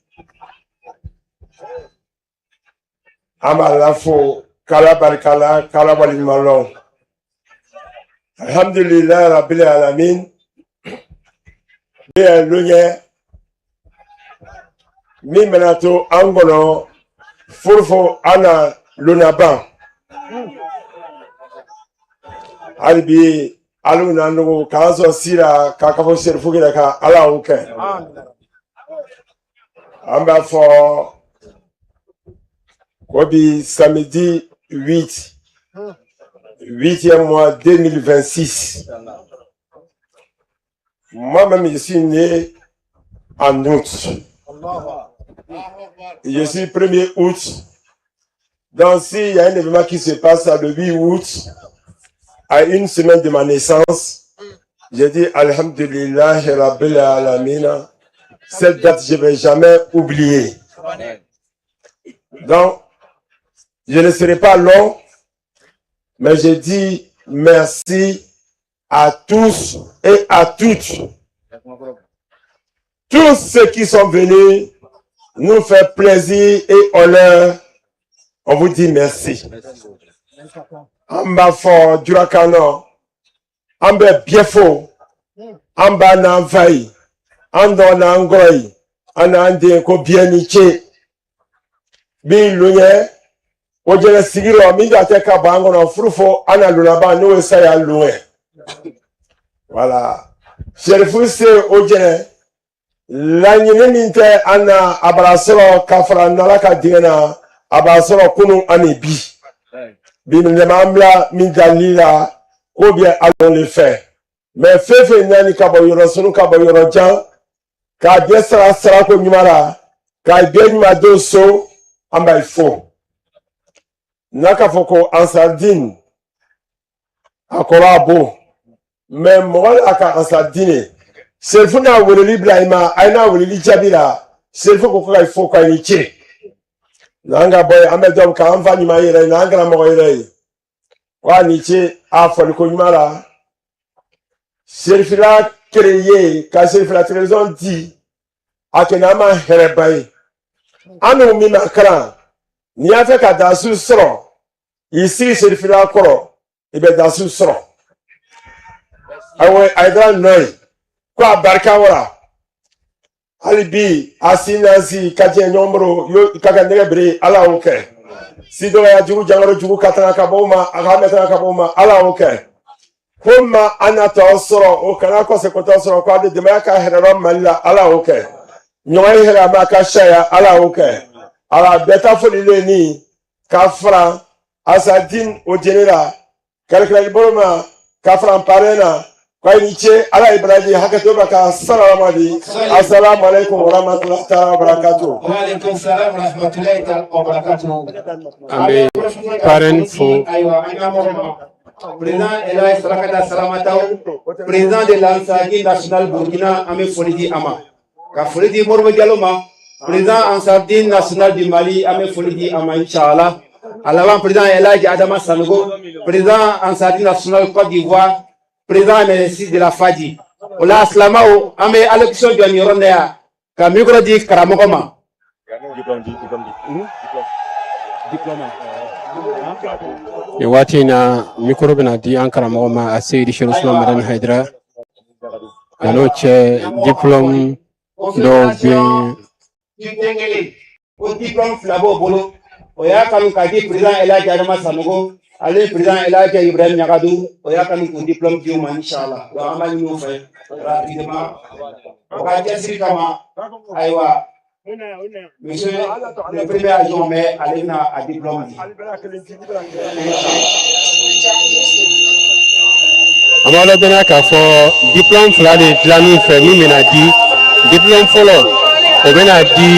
an b'Ala fo k'Ala barika la, k'Ala waleɲuman lɔn. Alhamdulilayi rabbil alamin. Ne ye lon ye min bɛna to an kɔnɔ fo an na lonnaban. Hali bi alu na nugu k'an sɔn sira k'a ka fɔ serifu yɛrɛ ka Ala y'o kɛ. An b'a fɔ ko bi samedi 8, 8e mois 2026. Moi-même, je suis né en août. Je suis 1er août. Donc, s'il y a un événement qui se passe le 8 août, à une semaine de ma naissance, j'ai dit Alhamdulillah Rabbil Alamina. Cette date, je ne vais jamais oublier. Donc, je ne serai pas long, mais je dis merci à tous et à toutes. Tous ceux qui sont venus nous faire plaisir et honneur, on vous dit merci. An b'a fɔ jurakan nɔ, an bɛ bɛɛ fo, an b'a n'an fa ye, an dɔ n'an kɔrɔ ye, an n'an den ko bɛɛ ni ce. Min lon ye o jɛnɛ sigiyɔrɔ min ka tɛ ka bɔ an kɔnɔ furu fo an na lonnaban n'o ye saya lon ye. Voilà. Serifu se o jɛnɛ laɲini min tɛ an na, a b'a sɔrɔ ka fara n'Ala ka dingɛ na, a b'a sɔrɔ kunun ani bi. Bi nin an bila min dali la ko bɛ alon de fɛ, mɛ fɛn fɛn naani ka bɔ yɔrɔ sunu ka bɔ yɔrɔ jan k'a bɛɛ sara sarako ɲuman la, k'a bɛɛ ɲuman don so, an b'a fo n'a k'a fɔ ko Ansardine a kɔrɔ a bon, mɛ mɔgɔ la ka Ansardine serifu n'a weleli bila i ma, a ye n'a weleli jaabi la, serifu ko k'a fo k'a ni ce. N'an ka bɔ yen, an bɛ dɔw k'an fa ɲuman yɛrɛ ye n'an karamɔgɔ yɛrɛ ye ko a ni ce a fɔliko ɲuman la. Serifila créé ka serifila télévision di a kɛ n'an ma hɛrɛba ye. An n'u min ma kalan, n'i y'a fɛ ka dasu sɔrɔ, i sigi serifila kɔrɔ, i bɛ dasu sɔrɔ. Awɔ, a ye dara nɔ ye ko a barika wara. Hali bi a si n'an si ka jɛ ɲɔgɔn bolo yo ka ka nɛgɛ bere, Ala y'o kɛ. Si dɔgɔya jugu, jangaro jugu ka tanga ka bɔ o ma, a ka mɛn tanga ka bɔ o ma, Ala y'o kɛ. Ko ma an na tɔ sɔrɔ o kana kɔsɛkɔtɔ sɔrɔ ko a de denbaya ka hɛrɛ Mali la, Ala y'o kɛ. Ɲɔgɔn ye hɛrɛ a ma ka sariya, Ala y'o kɛ. Ala bɛɛ ta folilen ni ka fara Asadine o jɛnɛ la kalikɛli bolo ma ka fara parrain na ko ayi ni ce, Ala ye baraji hakɛto bɛ ka salama di. Asalamu alaikum warahmatullahi taala wabarakatuh. Wa alaikum salam wa rahmatullahi ta'ala wa barakatuh. An bɛ parrain fo. Ayiwa, an ɲɛmɔgɔ ma, président Elhaji Sarakata Salamataw, président de l'Ansardine national Burkina, an bɛ foli di a ma. Ka foli di Moribo Diallo ma, président Ansardine national du Mali, an bɛ foli di a ma inchallah. A laban, président Elhaji Adama Sanogo, président Ansardine national Côte d'Ivoire, président MNC de la FADI. O la silamɛw, an bɛ allocution jɔ nin yɔrɔ in na yan ka micro di karamɔgɔ ma. Diplôme. Nin waati in na, micro bɛna di an karamɔgɔ ma, a Seyidi Cheikh Usman Madani Hayidara. Yan'o cɛ, diplôme dɔw bɛ yen. Den ko diplôme fila b'o bolo, o y'a kanu k'a di président Elhaji Adama Sanogo ale président Elhaji Ibrahim Ɲagadu. O y'a kanu k'o diplôme di u ma inshallah. Donc an b'a ɲini u fɛ rapidement o ka cɛsiri kama. Ayiwa, monsieur le premier adjoint maire, ale bɛna a diplôme di. An b'a ladɔnniya k'a fɔ diplôme fila de dilann'u fɛ min bɛna di. Diplôme fɔlɔ, o bɛna di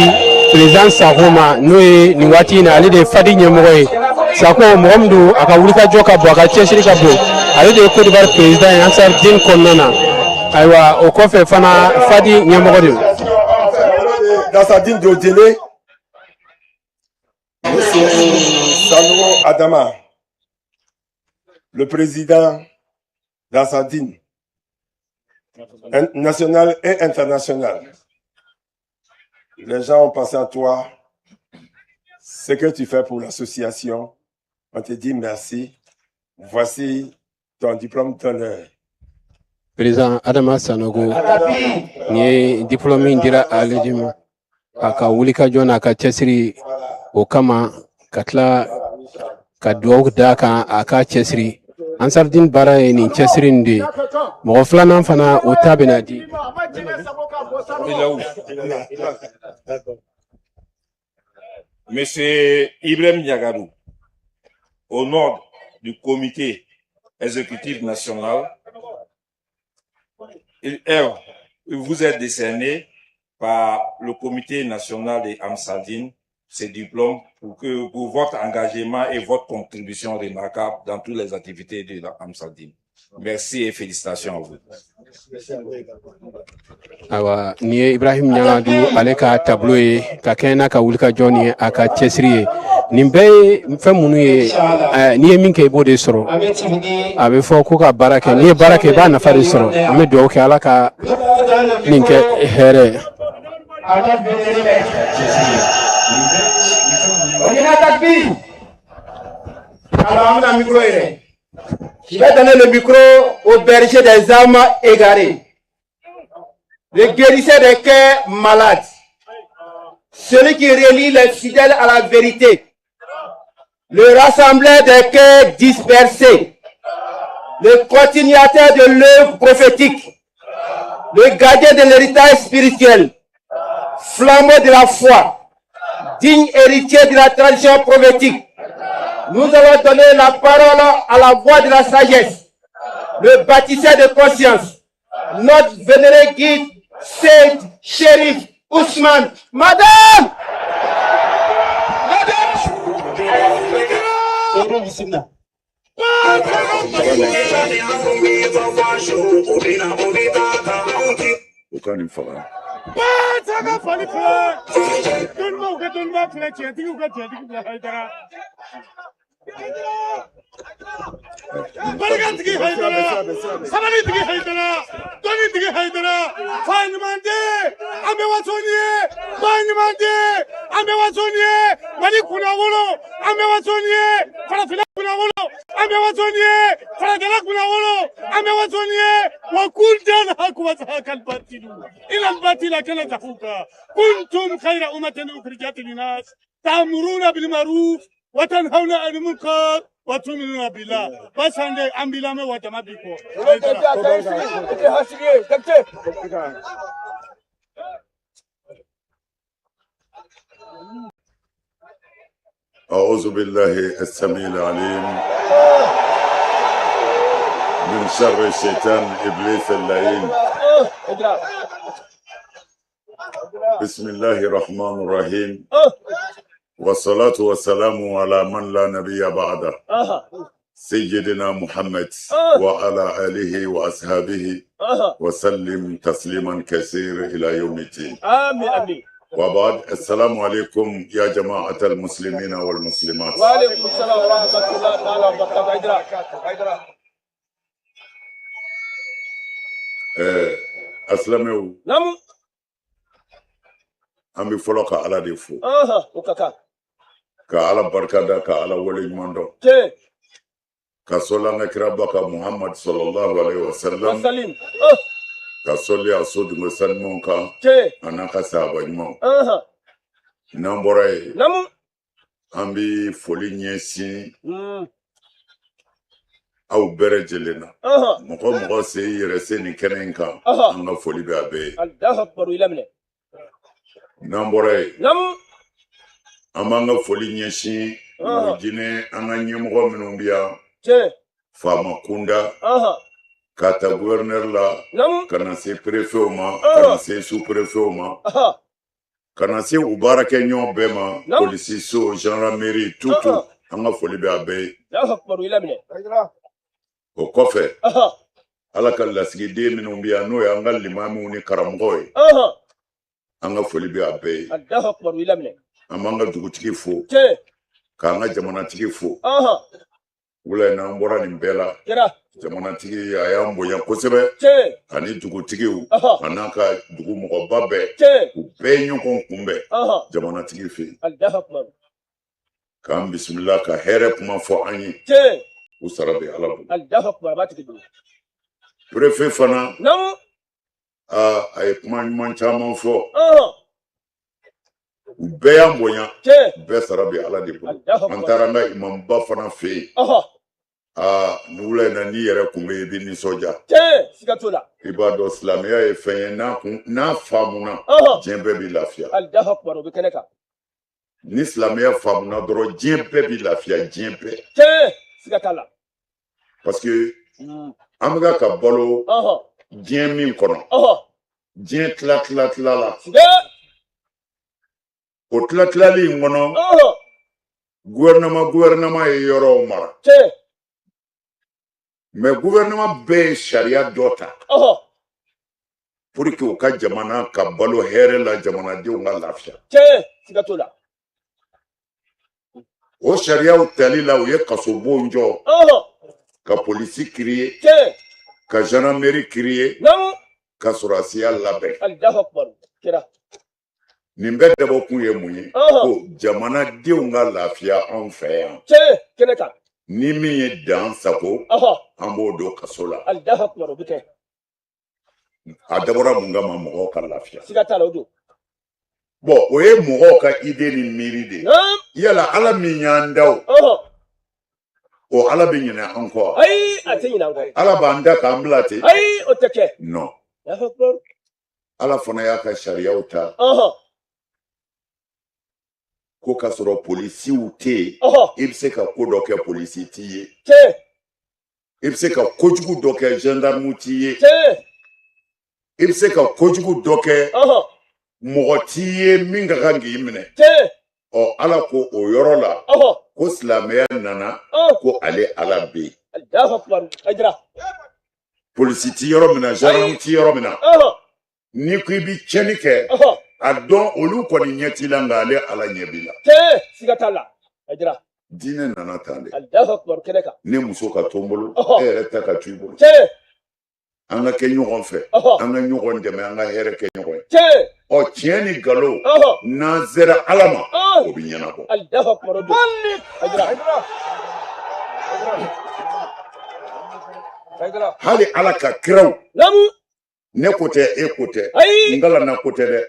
président Sako ma, n'o ye nin waati in na ale de ye FADI ɲɛmɔgɔ ye. Sako, mɔgɔ min don, a ka wulikajɔ ka bon, a ka cɛsiri ka bon, ale de ye Côte d'Ivoire président ye Ansardine kɔnɔna na. Ayiwa, o kɔfɛ fana, FADI ɲɛmɔgɔ de don. L'Ansardine d'Odienné. Monsieur Sanogo Adama, le président d'Ansar Dine, national et international. Les gens ont pensé à toi, ce que tu fais pour l'association. On te dit merci. Voici ton diplôme d'honneur. Président Adama Sanogo, nin ye diplôme in dira ale de ma a ka wulikajɔ n'a ka cɛsiri o kama, ka tila ka dugawu d'a kan a ka cɛsiri. Ansardine baara ye nin cɛsiri in de ye. Mɔgɔ filanan fana, o ta bɛna di. Il est où? Monsieur Ibrahim Niagadou, au nom du comité exécutif national, il vous est décerné par le comité national des Ansar Dine ces diplômes pour votre engagement et votre contribution remarquable dans toutes les activités de la Ansar Dine. Merci et félicitations à vous. Ayiwa, nin ye Ibrahim Ɲagadu ale ka tableau ye ka kɛɲɛ n'a ka wulikajɔ ni a ka cɛsiri ye. Nin bɛɛ ye fɛn minnu ye, n'i ye min kɛ, i b'o de sɔrɔ. A bɛ fɔ ko ka baara kɛ, n'i ye baara kɛ, i b'a nafa de sɔrɔ. An bɛ dugawu kɛ, Ala ka nin kɛ hɛrɛ ye. À notre vénéré maître. On takbir. Alors, on a un micro. Je vais donner le micro au berger des âmes égarées, le guérisseur des cœurs malades, celui qui relie les fidèles à la vérité, le rassembleur des cœurs dispersés, le continuateur de l'œuvre prophétique, le gardien de l'héritage spirituel, flambeau de la foi, digne héritier de la tradition prophétique. Nous allons donner la parole à la voix de la sagesse, le bâtisseur de conscience, notre vénéré guide, Seyd Chérif Ousmane. Madame. Madame. U ka nin faga. Ka fali filɛ, dɔnnibaw ka dɔnniba filɛ, tiɲɛtigiw ka tiɲɛtigi filɛ. Hayidara, barika tigi Hayidara, sabali tigi Hayidara, dɔnni tigi Hayidara, fa ɲuman den, an bɛ waso ni ye. Ba ɲuman den, an bɛ waso ni ye. Mali kunnawolo, an bɛ waso ni ye. Farafinna kunnawolo, an bɛ waso ni ye. Farajɛla kunnawolo, an bɛ waso ni ye. وقل جاء الحق وزهق الباطل إن الباطل كان زهوقا. كنتم خير أمة أخرجت للناس تأمرون بالمعروف وتنهون عن المنكر وتؤمنون بالله. بس عند أمبيلامي وجمع بيكو. أعوذ بالله السميع العليم من شر الشيطان إبليس اللعين. بسم الله الرحمن الرحيم، والصلاة والسلام على من لا نبي بعده، سيدنا محمد وعلى آله وأصحابه وسلم تسليما كثيرا إلى يوم الدين. آمين آمين. وبعد، السلام عليكم يا جماعة المسلمين والمسلمات. وعليكم السلام ورحمة الله تعالى وبركاته. Asilamɛw. Naamu. An bɛ fɔlɔ ka Ala de fo, O ka kan. ka Ala barika da, ka Ala wale ɲuman dɔn, ka sɔli an ka kiraba ka Muhammad sallallahu alaihi wa sallam, Wasalim. ka sɔli a sodenko sanumanw kan, a n'a ka sahaba ɲumanw. N'an bɔra yen, Naamu. an bɛ foli ɲɛsin aw bɛɛ lajɛlen na. Mɔgɔ mɔgɔ se i yɛrɛ se nin kɛnɛ in kan, an ka foli bɛ a bɛɛ ye. Allahu akbar, i laminɛ. N'an bɔra yen, Naamu. an b'an ka foli ɲɛsin Wojinɛ an ka ɲɛmɔgɔ minnu bɛ yan, faama kunda, ka ta gouverneur la, Naamu. ka na se préfet ma, ka na se sous préfet ma, ka na se u baarakɛɲɔgɔn bɛɛ ma, Naamu. polisiso, gendarmerie, tout tout, an ka foli bɛ a bɛɛ ye. Allahu akbar, i laminɛ. O kɔfɛ, Ala ka lasigiden minnu bɛ yan, n'o y'an ka limamiw ni karamɔgɔw ye, an ka foli bɛ a bɛɛ ye. Allahu akbar, i laminɛ. An b'an ka dugutigi fo, K'an ka jamanatigi fo. Wula in na an bɔra nin bɛɛ la. Jamanatigi a y'an bonya kosɛbɛ. Ani dugutigiw an'a ka dugu mɔgɔba bɛɛ. U bɛɛ ye ɲɔgɔn kunbɛn jamanatigi fɛ yen. K'an bisimila ka hɛrɛ kuma fɔ an ye. U sara bɛ Ala bolo. Préfet fana. Aa a ye kuma ɲuman caman fɔ. U bɛɛ y'an bonya. Bɛɛ sara bɛ Ala de bolo. An taara an ka imamuba fana fɛ yen. Aa ni wula in na n'i yɛrɛ kun bɛ yen i bɛ nisɔndiya. Siga t'o la. I b'a dɔn silamɛya ye fɛn ye n'a kun n'a faamuna. Diɲɛ bɛɛ bɛ lafiya. Alahu akubar o bɛ kɛnɛ kan. Ni silamɛya faamuna dɔrɔn diɲɛ bɛɛ bɛ lafiya diɲɛ bɛɛ. Tiɲɛ siga t'a la. Parce que an bɛ ka balo diɲɛ min kɔnɔ. Diɲɛ tila tila tila la. O tila tilali in kɔnɔ. Gouvernement gouvernement ye yɔrɔw mara. Mais gouvernement bɛɛ ye sariya dɔ ta. Pour que u ka jamana ka balo hɛrɛ la jamanadenw ka lafiya. Tiɲɛ siga t'o la. O sariyaw tali la u ye kasobon jɔ. Ka polisi créer. Ka gendarmerie créer. Ka sɔrɔdasiya labɛn. Alahu akubar kɛra. Nin bɛɛ dabɔkun ye mun ye? Ko jamanadenw ka lafiya anw fɛ yan. Tiɲɛ kɛnɛ kan. Ni min ye dan sago. An b'o don kaso la. Alahu akubar o bɛ kɛ. A dabɔra mun kama mɔgɔw ka lafiya. Siga t'a la o don. Bon o ye mɔgɔw ka idée ni miiri de ye. Yala Ala min y'an da o. O Ala bɛ ɲinɛ an kɔ wa? Ayi a tɛ ɲinɛ an kɔ. Ala b'an da k'an bila ten. Ayi o tɛ kɛ. Non. Ala fana y'a ka sariyaw ta. Ko k'a sɔrɔ polisiw tɛ yen. I bɛ se ka ko dɔ kɛ polisi t'i ye. Tiɲɛ. I bɛ se ka kojugu dɔ kɛ gendarme t'i ye. I bɛ se ka kojugu dɔ kɛ mɔgɔ t'i ye min ka kan k'i minɛ. Ɔ Ala ko o yɔrɔ la ko silamɛya nana ko ale Ala bɛ yen. Polisi ti yɔrɔ min na gendarme ti yɔrɔ min na. N'i ko i bɛ tiɲɛni kɛ a dɔn olu kɔni ɲɛ t'i la nka ale Ala ɲɛ b'i la. Siga t'a la. Diinɛ nana tan de. Alahu akubar kɛnɛ kan. Ne muso ka to n bolo e yɛrɛ ta ka to i bolo. An ka kɛ ɲɔgɔn fɛ an ka ɲɔgɔn dɛmɛ an ka hɛrɛ kɛ ɲɔgɔn ye. Ɔ tiɲɛ ni nkalon n'an sera Ala ma o bɛ ɲɛnabɔ. Alahu akubar o don. Hali Ala ka kiraw. Ne ko tɛ e ko tɛ. N kalanna ko tɛ dɛ.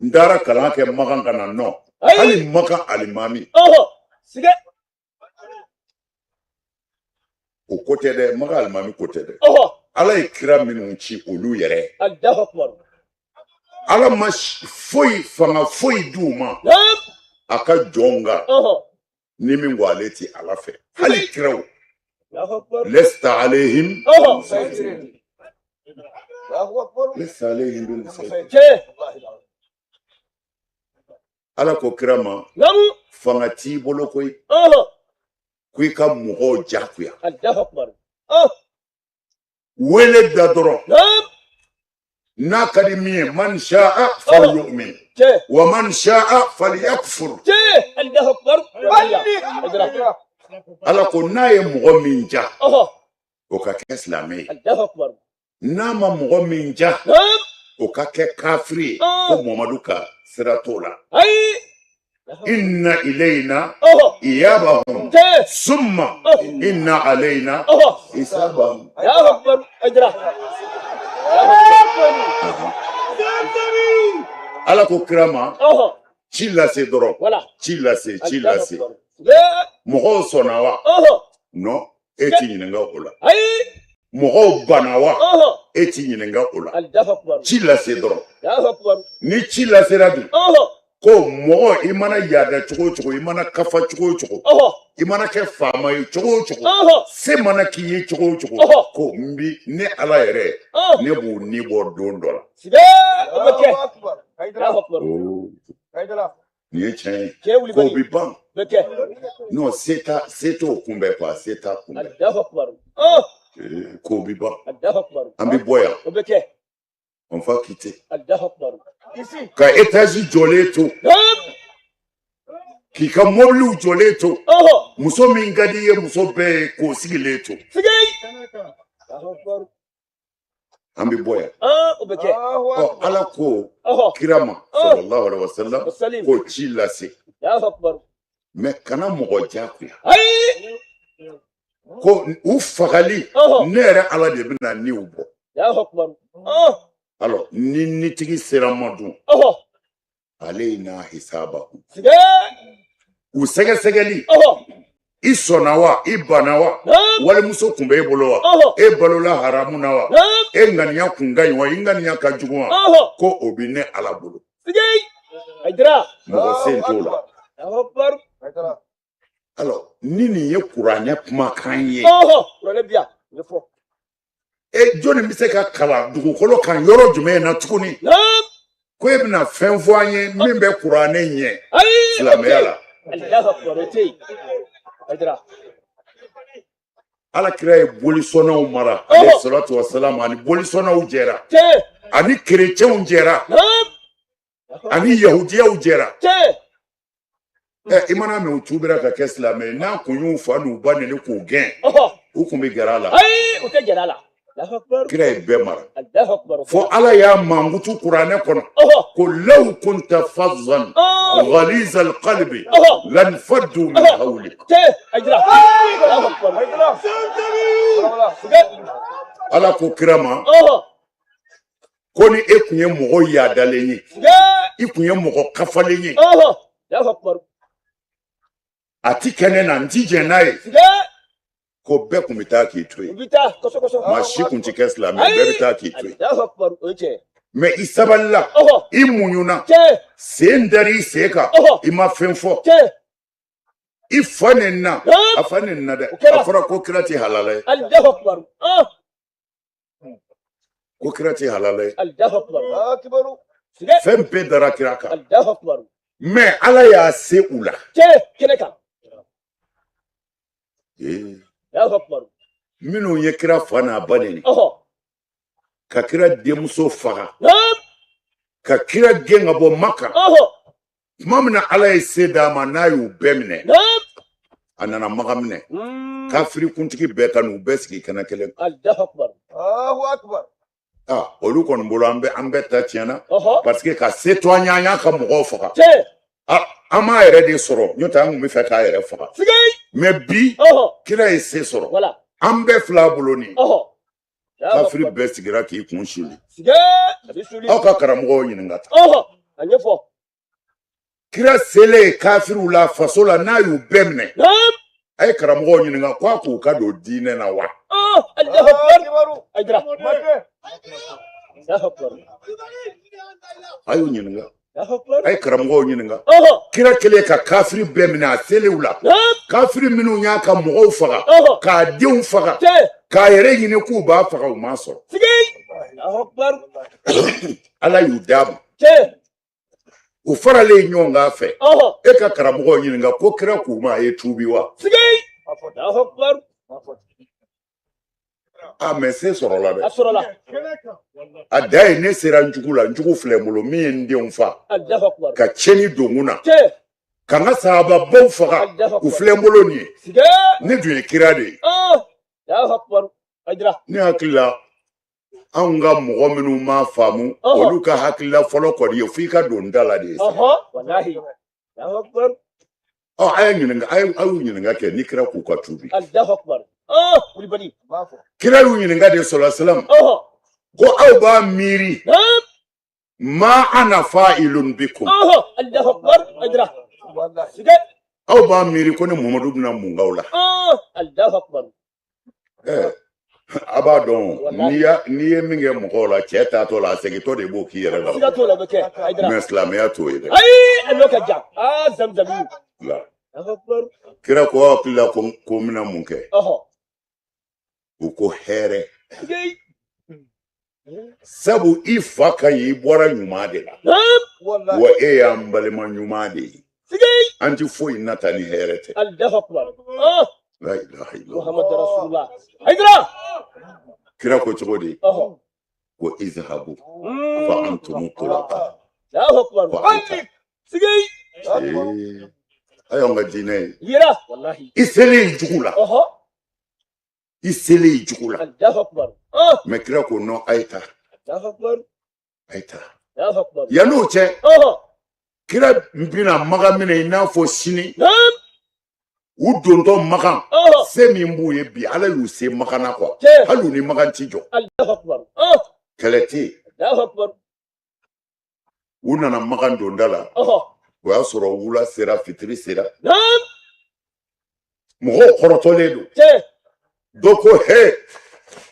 N taara kalan kɛ Makan ka na nɔ. Hali Makan alimami. O ko tɛ dɛ Makan alimami ko tɛ dɛ. Ala ye kira minnu ci olu yɛrɛ. Ala ma foyi fanga foyi d'u ma. A ka jɔnw kan. Ni min ko ale ti Ala fɛ. Hali kiraw. Lesta alehim. Lesta alehim bi musaytir. Ala ko kira ma. Fanga t'i bolo koyi. Ko i ka mɔgɔw jagoya. Wele da dɔrɔn. N'a ka di min ye man sha'a falyu'min wa man sha'a falyakfur. Ala ko n'a ye mɔgɔ min ja o ka kɛ silamɛ ye. N'a ma mɔgɔ min ja o ka kɛ kafiri ye ko Muhamadu ka sira t'o la. Inna ilayna iyabahum summa inna alayna hisabahum. Ala ko kira ma ci lase dɔrɔn ci lase ci lase mɔgɔw sɔnna wa non e t'i ɲininka o la mɔgɔw banna wa e t'i ɲininka o la ci lase dɔrɔn ni ci lasera dun ko mɔgɔ i mana yaada cogo o cogo i mana kafa cogo o cogo i mana kɛ faama ye cogo o cogo se mana k'i ye cogo o cogo ko n bi ne Ala yɛrɛ ne b'u ni bɔ don dɔ la. Nin ye tiɲɛ ye k'o bi ban non se t'a se t'o kunbɛn quoi se t'a kunbɛn k'o bi ban an bi bɔ yan on va quitter ka étage jɔlen to K'i ka mɔbiliw jɔlen to, muso min ka di i ye muso bɛɛ ye k'o sigilen to. An bɛ bɔ yan. Ɔ, Ala ko kira ma sallallahu alaihi wasallam ko ci lase, mais kana mɔgɔ jagoya ko u fagali, ne yɛrɛ Ala de bɛna niw bɔ. Alors ni nitigi sera ma dun, alayna hisabahum, u sɛgɛsɛgɛli, i sɔnna wa, i banna wa, walimuso kun bɛ e bolo wa, e balola haramu na wa, e ŋaniya kun ka ɲi wa, i ŋaniya ka jugu wa, ko o bɛ ne Ala bolo. Mɔgɔ sen t'o la. Alors ni nin ye kuranɛ kumakan ye, e jɔnni bɛ se ka kalan dugukolo kan yɔrɔ jumɛn na tuguni ko e bɛna fɛn fɔ an ye min bɛ kuranɛ ɲɛ silamɛya la? Ala kira ye bolisɔnnaw mara, alayhi salatu wasalam, ani bolisɔnnaw jɛra, ani kerecɛnw jɛra, ani yahudiyaw jɛra. Ɛ, i mana mɛn u tubira ka kɛ silamɛ ye, n'a kun y'u fa n'u ba neni k'u gɛn, u kun bɛ gɛrɛ a la? Ayi, u tɛ gɛrɛ a la. Kira ye bɛɛ mara fo Ala y'a mankutu kuranɛ kɔnɔ ko law kunta fazzan ghaliza alqalbi lanfaddu min hawlik. Ala ko kira ma ko ni e kun ye mɔgɔ yadalen ye, i kun ye mɔgɔ kafalen ye, a ti kɛ ne na, n ti jɛn n'a ye, ko bɛɛ kun bɛ taa k'i to yen, maa si kun ti kɛ silamɛ, bɛɛ bɛ taa k'i to yen. Mais i sabalila, i muɲuna, sen dar'i sen kan, i ma fɛn fɔ, i fa nenina, a fa nenina dɛ, a fɔra ko kira ti halala ye, ko kira ti halala ye, fɛn bɛɛ dara kira kan, mais Ala y'a se u la. Minnu ye kira fa n'a ba neni, ka kira denmuso faga, ka kira gɛn ka bɔ Maka, tuma min na Ala ye se d'a ma n'a y'u bɛɛ minɛ, a nana Maka minɛ, kafiri kuntigi bɛɛ ka n'u bɛɛ sigi kɛnɛ kelen kan. Ah, olu kɔni bolo an bɛɛ ta tiɲɛna, parce que ka se to an ye, an y'a ka mɔgɔw faga. Ah, an m'a yɛrɛ de sɔrɔ, n'o tɛ an tun bɛ fɛ k'a yɛrɛ faga. Mais bi kira ye se sɔrɔ, an bɛɛ filɛ a bolo nin. Kafiri bɛɛ sigira k'i kun suli. Aw ka karamɔgɔw ɲininka ta. Kira selen kafiriw la faso la, n'a y'u bɛɛ minɛ, a ye karamɔgɔw ɲininka ko a k'u ka don diinɛ na wa? A y'u ɲininka, a ye karamɔgɔw ɲininka. Kira kɛlen ka kafiri bɛɛ minɛ, a selen u la, kafiri minnu y'a ka mɔgɔw faga, k'a denw faga, k'a yɛrɛ ɲini k'u b'a faga, u m'a sɔrɔ. Ala y'u d'a ma, u faralen ɲɔgɔn kan fɛ. E ka karamɔgɔw ɲininka ko kira k'u ma a ye tuubi wa? A mais se sɔrɔla dɛ. A da ye ne sera n jugu la, n jugu filɛ n bolo, min ye n denw fa, ka tiɲɛni don n kun na, ka n ka sahababaw faga, u filɛ n bolo nin ye, ne dun ye kira de ye. Ne hakili la, anw ka mɔgɔ minnu m'a faamu, olu ka hakilila fɔlɔ kɔni ye f'i ka don da la de ye. Ɔ, a ye ɲininka, a y'u ɲininka kɛ ni kira k'u ka tuubi. Kira y'u ɲininka de sɔlɔ salam ko aw b'a miiri ma ana fa'ilun bikum, aw b'a miiri ko ne Muhamadu bɛna mun k'aw la? A b'a dɔn n'i ye min kɛ mɔgɔw la, cɛ taatɔ la, a segintɔ de b'o k'i yɛrɛ la. Mais silamɛya t'o ye dɛ. Kira ko aw hakili la ko n bɛna mun kɛ? U ko hɛrɛ, sabu i fa ka ɲi, i bɔra ɲuman de la, wa e y'an balima ɲuman de ye, an ti foyi nata ni hɛrɛ tɛ. La ilaha illallah. Kira ko cogo di? Ko izhabu fa antumu tulaqa. Ko a ye taa. A y'anw ka diinɛ ye. Yera. Walahi. I selen i jugu la. I selen i jugu la. Allahu akbar. Mais kira ko non, a ye taa. Allahu akbar. A ye taa. Allahu akbar. Yann'o cɛ, kira bɛna Makan minɛ i n'a fɔ sini. U dontɔ Makan, se min b'u ye bi, Ala y'u se Makan na quoi. Hali u ni Makan ti jɔ. Allahu akbar. Kɛlɛ tɛ yen. Allahu akbar. U nana Makan donda la. O y'a sɔrɔ wula sera, fitiri sera. Mɔgɔw kɔrɔtɔlen don. Dɔ ko he,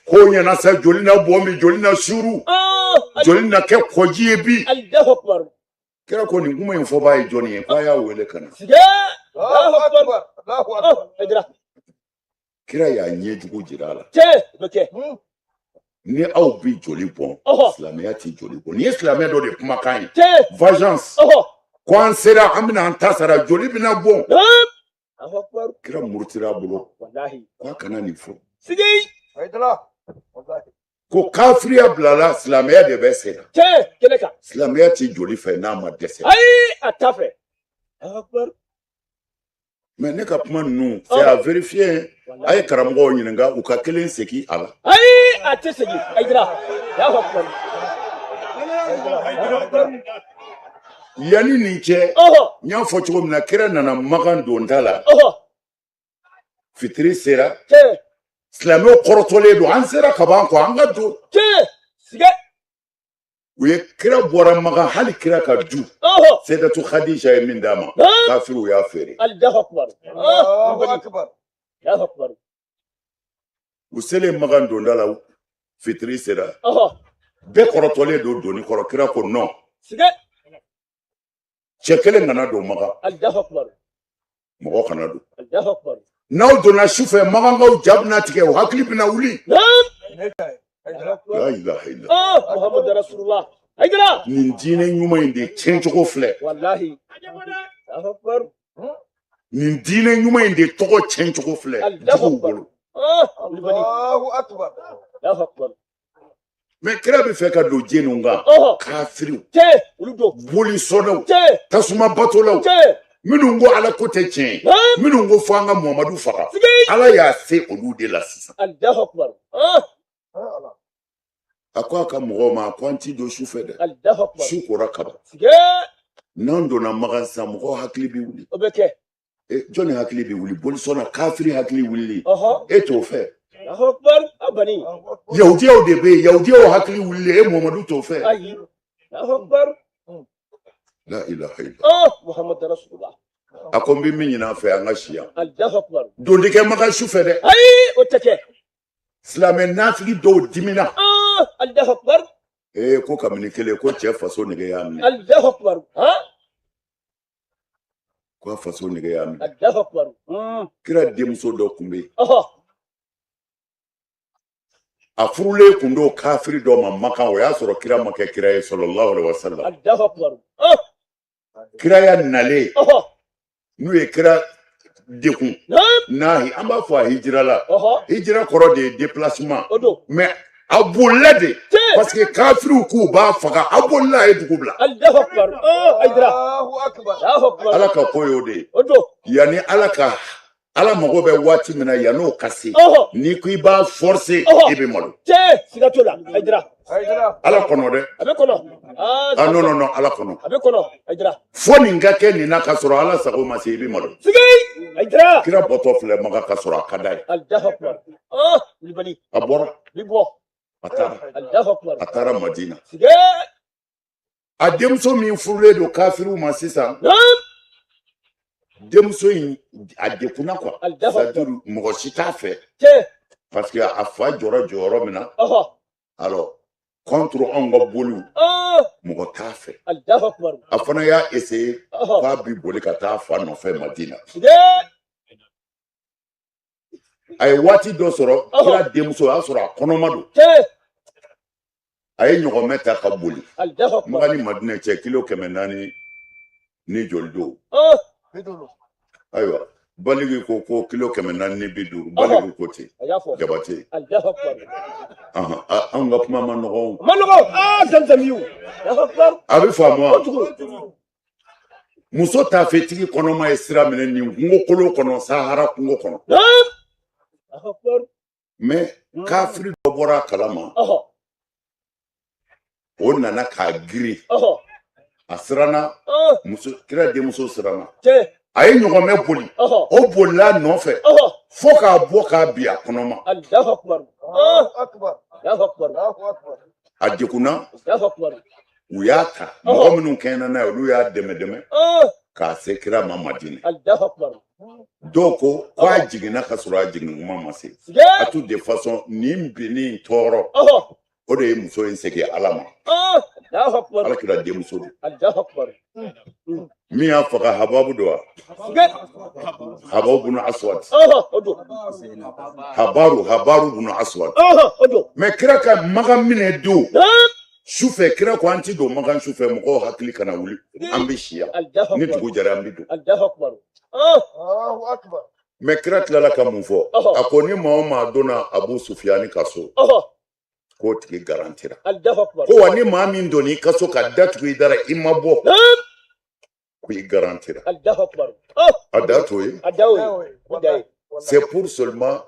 ko ɲɛna sa, joli na bɔn bi, joli na suuru, joli na kɛ kɔji ye bi. Allahu akbar. Kira ko nin kuma in fɔbaa ye jɔnni ye? K'a y'a wele ka na. Allahu akbar. Allahu akbar. Hayidara. Kira y'a ɲɛjugu jira a la. Tiɲɛ, o bɛ kɛ. Ni aw bi joli bɔn, silamɛya ti joli bɔn. Nin ye silamɛ dɔ de kumakan ye. Tiɲɛ. Vengeance. Ko an sera, an bɛna an ta sara, joli bɛna bɔn. Allahu akbar. Kira murutira a bolo. Walahi. Ko a kana nin fɔ. Sigi. Ko kafiriya bilala, silamɛya de bɛ sen na. Tiɲɛ, kɛnɛ kan. Silamɛya ti joli fɛ n'a ma dɛsɛ. Ayi, a t'a fɛ. Allahu akbar. Mais ne ka kuma ninnu, c'est à vérifier. A ye karamɔgɔw ɲininka, u ka kelen segin a la. Ayi, a tɛ segin. Hayidara. Allahu akbar. Yanni nin cɛ, n y'a fɔ cogo min na, kira nana Makan donda la. Fitiri sera. Silamɛw kɔrɔtɔlen don, an sera ka ban quoi, an ka don. U ye kira bɔra Makan, hali kira ka du, Seyidatu Khadija ye min d'a ma, kafiriw y'a feere. Allahu akbar. Allahu akbar. Allahu akbar. U selen Makan donda la, fitiri sera. Bɛɛ kɔrɔtɔlen don doni kɔrɔ. Kira ko non, cɛ kelen kana don Makan. Allahu akbar. Mɔgɔ kana don. Allahu akbar. N'aw donna su fɛ, Makankaw ja bɛna tigɛ, u hakili bɛna wuli. La ilaha illallah. Muhammadu Rasulullah. Hayidara. Nin diinɛ ɲuman in de tiɲɛcogo filɛ. Walahi. Allahu akbar. Nin diinɛ ɲuman in de tɔgɔ tiɲɛcogo filɛ juguw bolo. Allahu akbar. Allahu akbar. Mais kira bɛ fɛ ka don jɛniw kan, kafiriw, bolisɔnnaw, tasuma batolaw, minnu ko Ala ko tɛ tiɲɛ ye, minnu ko fo an ka Muhamadu faga, Ala y'a se olu de la sisan. Allahu akbar. A ko a ka mɔgɔw ma ko an ti don su fɛ dɛ. Allahu akbar. Su kora kaban. N'an donna Makan sisan, mɔgɔw hakili bɛ wuli. O bɛ kɛ. Jɔnni hakili bɛ wuli? Bolisɔnna kafiri hakili wulili, e t'o fɛ. Allahu akbar. Abani. Yahudiyaw de bɛ yen, yahudiyaw hakili wulili, e Muhamadu t'o fɛ. Ayi. Allahu akbar. La ilaha illallah. Muhammadu Rasulullah. A ko n bɛ min ɲini a fɛ, an ka si yan. Allahu akbar. Don tɛ kɛ Makan su fɛ dɛ. Ayi, o tɛ kɛ. Silamɛ nafigi dɔw dimina. Allahu akbar. Ee, ko kabini kelen ko cɛ faso nege y'a minɛ. Allahu akbar. Ko a faso nege y'a minɛ. Allahu akbar. Kira denmuso dɔ tun bɛ yen. A furulen kun don kafiri dɔ ma Makan, o y'a sɔrɔ kira ma kɛ kira ye, sallallahu alaihi wasallam. Allahu akbar. Kiraya nalen, n'u ye kira dekun n'a an b'a fɔ a hijira la, hijira kɔrɔ de ye déplacement, mais a bolila de parce que kafiriw k'u b'a faga, a bolila, a ye dugu bila. Allahu akbar. Hayidara. Ala ka ko y'o de ye. Yanni Ala ka Ala mago bɛ waati min na, yann'o ka se, n'i ko i b'a forcer, i bɛ malo. Tiɲɛ, siga t'o la. Hayidara. Ala kɔnɔ dɛ. A bɛ kɔnɔ. Ah non non non, Ala kɔnɔ. A bɛ kɔnɔ. Hayidara. Fo nin ka kɛ nin na ka sɔrɔ Ala sago ma se, i bɛ malo. Sigi. Hayidara. Kira bɔtɔ filɛ Makan ka sɔrɔ a ka d'a ye. Allahu akbar. Wulibali. A bɔra. Bi bɔ. A taara. Allahu akbar. A taara Madina. Sigi. A denmuso min furulen don kafiriw ma sisan, denmuso in a dekunna quoi, c'est-à-dire mɔgɔ si t'a fɛ parce que a fa jɔra jɔyɔrɔ min na, alors contre anw ka boliw, mɔgɔ t'a fɛ. A fana y'a essayer k'a bi boli ka taa fa nɔfɛ Madina. A ye waati dɔ sɔrɔ, kira denmuso, o y'a sɔrɔ a kɔnɔma don, a ye ɲɔgɔmɛ ta ka boli. Makan ni Madina cɛ, kilo 400 ni joli don. Ayiwa, Baligi ko kilo 450, Baligi ko ten, Jabate. Anw ka kuma ma nɔgɔn. Ma nɔgɔn. Zamzamiw. A bɛ faamu wa? Muso taafetigi kɔnɔma ye sira minɛ nin kungo kolon kɔnɔ, Sahara kungo kɔnɔ. Mais kafiri dɔ bɔra a kalama, o nana k'a girin. A siranna, muso kira denmuso siranna, a ye ɲɔgɔmɛ boli, o bolila a nɔfɛ fo k'a bɔ k'a bin a kɔnɔma. A degunna, u y'a ta, mɔgɔ minnu kɛɲɛna n'a ye, olu y'a dɛmɛ dɛmɛ k'a se kira ma Madinɛ. Dɔw ko k'a jiginna ka sɔrɔ a jigin kuma ma se. À toute de façon, nin binni tɔɔrɔ, o de ye muso in segin Ala ma. Ala kira denmuso don. Min y'a faga, Hababu don wa? Hababu bunu Aswad, Habaru, Habaru bunu Aswad. Mais kira ka Makan minɛ don sufɛ, kira ko an ti don Makan sufɛ, mɔgɔw hakili kana wuli, an bɛ si yan, ni dugu jɛra an bɛ don. Mais kira tilala ka mun fɔ? A ko ni maa o maa donna Abu Sufiyani ka so, k'o tigi garantira. Ko wa ni maa min donna i ka so ka datugu i dara, i ma bɔ, ko i garantira. A da t'o ye. C'est pour seulement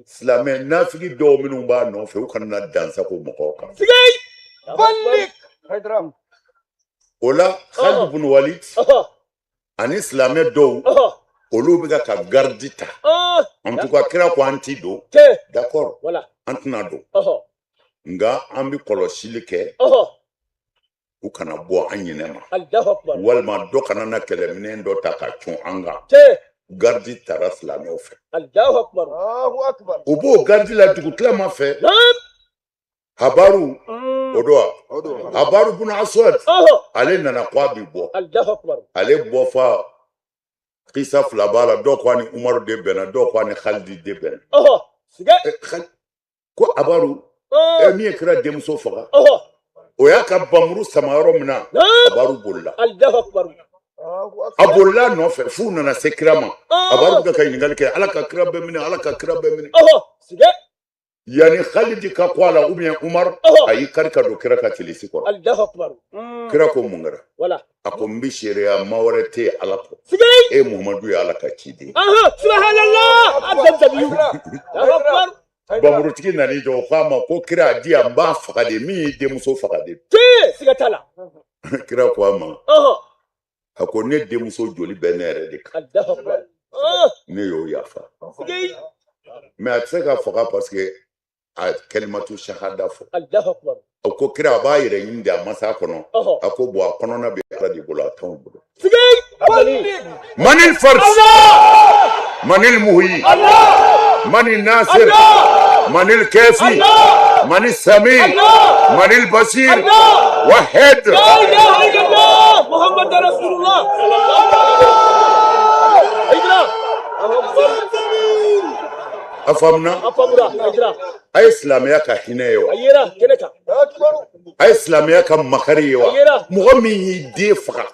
silamɛ nafigi dɔw minnu b'a nɔfɛ, u kana na dansago mɔgɔw kan. O la, Khalid bin Walid ani silamɛ dɔw, olu bɛ ka garidi ta. En tout cas, kira ko an ti don, d'accord, an tɛna don, nka an bɛ kɔlɔsili kɛ, u kana bɔ an ɲinɛ ma, walima dɔ kana na kɛlɛminɛn dɔ ta ka cun an kan. Garidi taara silamɛw fɛ, u b'o garidi la dugutilama fɛ. Habaru o don wa? Habaru bunu Aswad, ale nana ko a bɛ bɔ. Ale bɔ fa, kisa fila b'a la. Dɔw ko a ni Umaru de bɛnna, dɔw ko a ni Khalidi de bɛnna. Ko Habaru min ye kira denmuso faga, o y'a ka bamuru sama yɔrɔ min na, Habaru bolila. A bolila a nɔfɛ f'u nana se kira ma. Habaru bɛ ka ɲininkali kɛ: Ala ka kira bɛ minɛ, Ala ka kira bɛ minɛ. Yanni Khalidi ka ko a la ou bien Umar, a y'i kari ka don kira ka tilisi kɔrɔ. Kira ko mun kɛra? A ko n bɛ seereya, ma wɛrɛ tɛ yen Ala kɔ, e Muhamadu ye Ala ka ciden. Bamurutigi nan'i jɔ, o k'a ma ko kira a di yan, n b'a faga de, min y'i denmuso faga de. Kira ko a ma, a ko ne denmuso joli bɛ ne yɛrɛ de kan, ne y'o yafa. Mais a tɛ se ka faga parce que a kalimatu shahada fɔ. A ko kira a b'a yɛrɛ ɲini de, a ma s'a kɔnɔ. A ko bon, a kɔnɔna bɛ Ala de bolo, a t'anw bolo. Manil fard, manil muhyi, manil nasir, manil kafi, manil sami, manil basir, wahid. La ilaha illallah Muhammad Rasulullah. A faamuna? A ye silamɛya ka hinɛ ye wa? A ye silamɛya ka makari ye wa? Mɔgɔ min y'i den faga,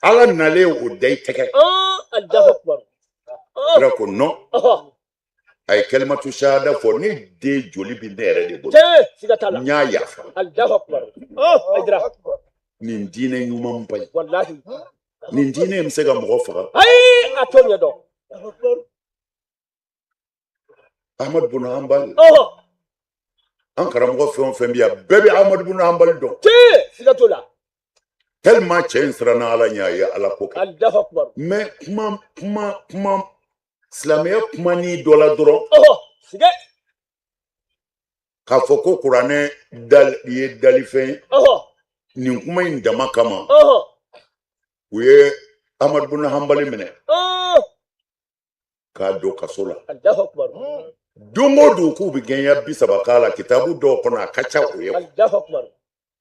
Ala nalen o da i tɛgɛ. Kira ko non, a ye kalimatu shahada fɔ, ne den joli bɛ ne yɛrɛ de bolo, n y'a yafa. Nin diinɛ ɲumanba ye, nin diinɛ in bɛ se ka mɔgɔ faga. Ayi, a t'o ɲɛdɔn. Ahmad bin Hanbal, an karamɔgɔ fɛn o fɛn bɛ yan, bɛɛ bɛ Ahmad bin Hanbal dɔn. Siga t'o la. Tellement cɛ in siranna Ala ɲɛ, a ye Ala ko kɛ. Mais kuma kuma kuma silamɛya kuma ni dɔ la dɔrɔn, k'a fɔ ko kuranɛ ye dalifɛn ye, nin kuma in dama kama, u ye Ahmad bin Hanbali minɛ k'a don kaso la. Don o don k'u bɛ gɛnya 30 k'a la, kitabu dɔw kɔnɔ a ka ca o ye.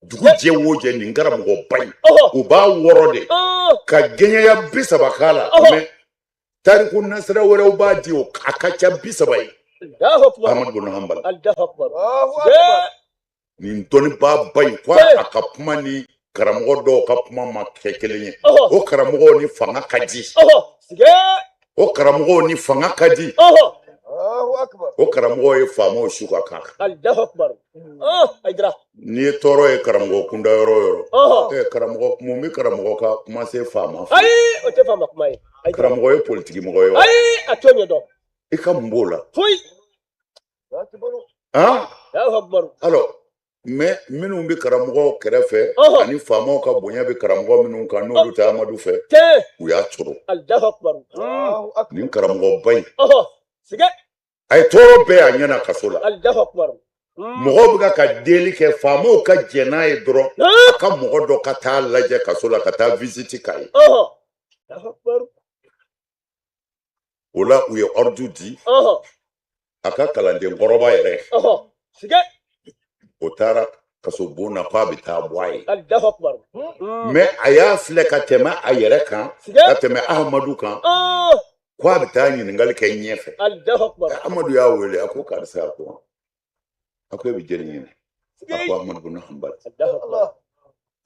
Dugu jɛ o jɛ, nin karamɔgɔba in, u b'a wɔrɔ de ka gɛɲɛya 30 k'a la. Mais tariku nasira wɛrɛw b'a di, o a ka ca 30 ye. Ahmad bin Hanbal, nin dɔnnibaaba in, ko a ka kuma ni karamɔgɔ dɔw ka kuma ma kɛ kelen ye. O karamɔgɔw ni fanga ka di, o karamɔgɔw ni fanga ka di. O karamɔgɔ ye faamaw su ka k'a kan. Allahu akbar. Hayidara. N'i ye tɔɔrɔ ye karamɔgɔ kunda yɔrɔ o yɔrɔ, Ɔhɔ. Karamɔgɔ mun bɛ karamɔgɔ ka kuma se faama fɛ? Ayi, o tɛ faama kuma ye. Hayidara. Karamɔgɔ ye politiki mɔgɔ ye wa? Ayi, a t'o ɲɛdɔn. I ka mun b'o la? Foyi. Han? Allahu akbar. Alors, mais minnu bɛ karamɔgɔw kɛrɛfɛ Ɔhɔ. ani faamaw ka bonya bɛ karamɔgɔ minnu kan, n'olu tɛ Amadu fɛ, Tiɲɛ. u y'a toro. Allahu akbar. Nin karamɔgɔba in, Ɔhɔ. Sigɛ. a ye tɔɔrɔ bɛɛ y'a ɲɛna kaso la. Allahu akbar. Mɔgɔw bɛ ka deli kɛ faamaw ka jɛn n'a ye dɔrɔn, a ka mɔgɔ dɔ ka taa lajɛ kaso la, ka taa visite k'a ye. Ɔhɔ. Allahu akbar. O la, u ye ordre di Ɔhɔ. a ka kalanden kɔrɔba yɛrɛ. Ɔhɔ. Sigɛ. O taara kaso bon na k'a bɛ taa bɔ a ye. Allahu akbar. Mais a y'a filɛ ka tɛmɛ a yɛrɛ kan, Sigɛ. ka tɛmɛ Ahamadu kan, ko a bɛ taa ɲininkali kɛ ɲɛfɛ. Allahu akbar. Amadu y'a wele, a ko karisa, a ko e bɛ jɛni ɲini? A ko Amadu bin Hanbali. Allahu akbar.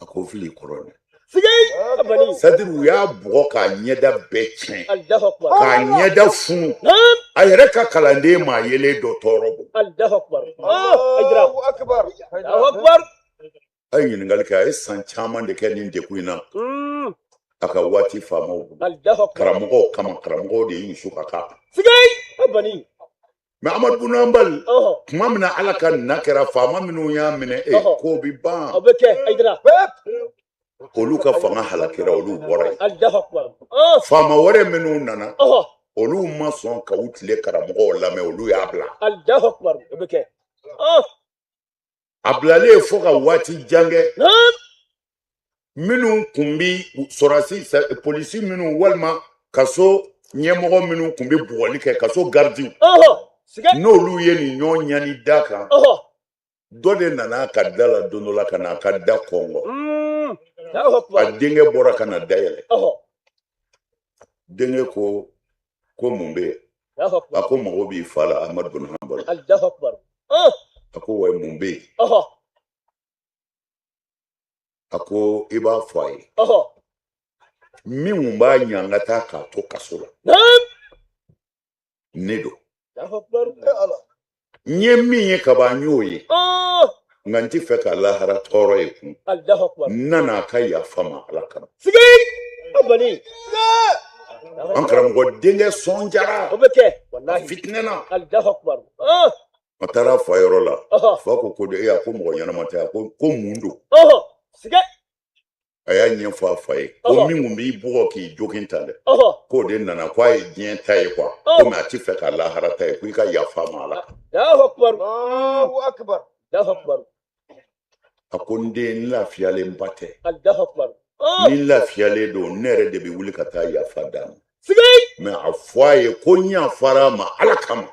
A ko fili i kɔrɔ dɛ. Sigɛ. Abani. C'est-à-dire u y'a bugɔ k'a ɲɛda bɛɛ tiɲɛ, Allahu akbar. k'a ɲɛda funu. A yɛrɛ ka kalanden maa yelen dɔ tɔɔrɔ bɔ. Allahu akbar. Hayidara. Allahu akbar. A ye ɲininkali kɛ, a ye san caman de kɛ nin degun in na a ka waati faamaw bolo. Allahu akbar. Karamɔgɔw kama, karamɔgɔw de y'u su ka k'a kan. Sigɛ. Abani. Mais Amadu bin Hanbali, Ɔhɔ. tuma min na Ala ka na kɛra, faama minnu y'a minɛ, e Ɔhɔ. ko bi ban. O bɛ kɛ Hayidara. Olu ka fanga halakira, olu bɔra yen. Allahu akbar. Faama wɛrɛ minnu nana, Ɔhɔ. olu ma sɔn ka u tile karamɔgɔw lamɛn, olu y'a bila. Allahu akbar. O bɛ kɛ. A bilalen fo ka waati jan kɛ, Naam. minnu kun bi sɔrɔsi, polisi minnu walima kaso ɲɛmɔgɔ minnu kun bɛ bugɔli kɛ, kaso garidiw, Ɔhɔ. Sigɛ. n'olu ye nin ɲɔgɔn ɲani da kan, Ɔhɔ. dɔ de nana a ka da la don dɔ la ka na a ka da kɔngɔ. Allahu akbar. A denkɛ bɔra ka na da yɛlɛ. Ɔhɔ. Denkɛ ko mun bɛ yen? Allahu akbar. A ko mago b'i fa la, Amadu bin Hanbali. Allahu akbar. A ko wa mun bɛ yen? Ɔhɔ. A ko i b'a fɔ a ye, Ɔhɔ. min kun b'a ɲangata k'a to kaso la, Naam. ne don. Allahu akbar. N ye min ye kaban, n y'o ye, nka n tɛ fɛ ka lahara tɔɔrɔ ye kun. Allahu akbar. N nana a ka yafa ma Ala kama. Sigɛ. Abani. An karamɔgɔ denkɛ sɔn jara. O bɛ kɛ. Walahi. Fitinɛna. Allahu akbar. A taara fa yɔrɔ la. Ɔhɔ. Fa ko de, e, a ko mɔgɔ ɲɛnama tɛ. A ko mun don? Ɔhɔ. Sigɛ. A y'a ɲɛfɔ a fa ye ko Ɔhɔ. min kun b'i bugɔ k'i jogin tan dɛ, Ɔhɔ. k'o de nana, ko a ye diɲɛ ta ye quoi, Ɔhɔ. komi a ti fɛ ka lahara ta ye, ko i ka yafa ma Ala kama. Allahu akbar. Allahu akbar. Allahu akbar. A ko n den, n lafiyalenba tɛ. Allahu akbar. Ni n lafiyalen don, ne yɛrɛ de bɛ wuli ka taa yafa d'a ma. Sigɛ. Mais a fɔ a ye ko n yafara a ma Ala kama,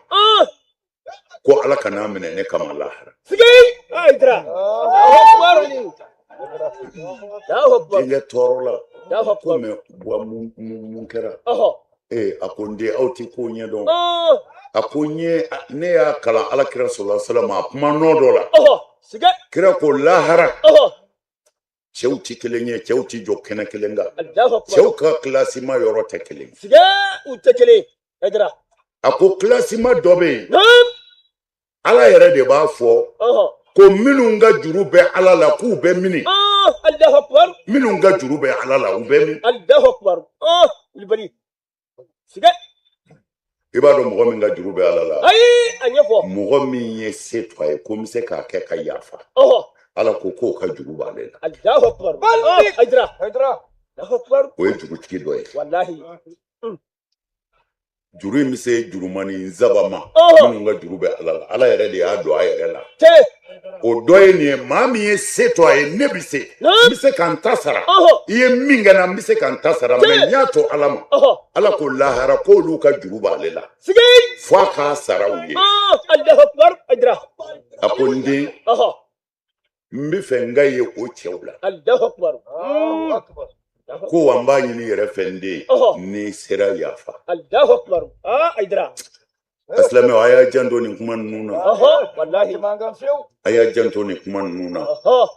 ko Ala kan'a minɛ ne kama lahara. Sigɛ. Hayidara. Allahu akbar. Allahu akbar. Denkɛ tɔɔrɔ la. Allahu Ko akbar. mais wa mun kɛra? Ɔhɔ. Ee, a ko n den, aw ti ko ɲɛdɔn. A ko n ye ne y'a kalan Ala kira sɔrɔla salam a kuma nɔ dɔ la. Ɔhɔ. Sigɛ. Kira ko lahara, Ɔhɔ. cɛw ti kelen ye, cɛw ti jɔ kɛnɛ kelen kan. Allahu akbar. Cɛw ka kilasima yɔrɔ tɛ kelen ye. Sigɛ, u tɛ kelen ye. Hayidara. A ko kilasima dɔ bɛ yen, Naam. Ala yɛrɛ de b'a fɔ Ɔhɔ. ko minnu ka juru bɛ Ala la, k'u bɛ mini. Allahu akbar. Minnu ka juru bɛ Ala la, u bɛ min? Allahu akbar. Kulibali. Sigɛ. I b'a dɔn mɔgɔ min ka juru bɛ Ala la? Ayi, a ɲɛfɔ. Mɔgɔ min ye se to a ye ko n bɛ se k'a kɛ ka yafa, Ɔhɔ. Ala ko k'o ka juru b'ale la. Allahu akbar. Hayidara. Hayidara. Allahu akbar. O ye jurutigi dɔ ye. Walahi. Juru in bɛ se jurumani nzaba ma. Ɔhɔ. Minnu ka juru bɛ Ala la, Ala yɛrɛ de y'a don a yɛrɛ la. Cɛ. O dɔ ye nin ye: maa min ye se to a ye, ne bɛ se, n bɛ se ka n ta sara. Ɔhɔ. I ye min kɛ n na, n bɛ se ka n ta sara, mais n y'a to Ala ma. Ɔhɔ. Ala ko lahara k'olu ka juru b'ale la, Sigɛ. f'a k'a sara u ye. Allahu akbar. Hayidara. A ko n den, Ɔhɔ. n bɛ fɛ n ka ye o cɛw la. Allahu akbar. Ko wa n b'a ɲini i yɛrɛ fɛ, n den, Ɔhɔ. n'i sera, yafa. Allahu akbar. Hayidara. A silamɛw, a y'a janto nin kuma ninnu na. Ɔhɔ. Walahi. A y'a janto nin kuma ninnu na. Ɔhɔ.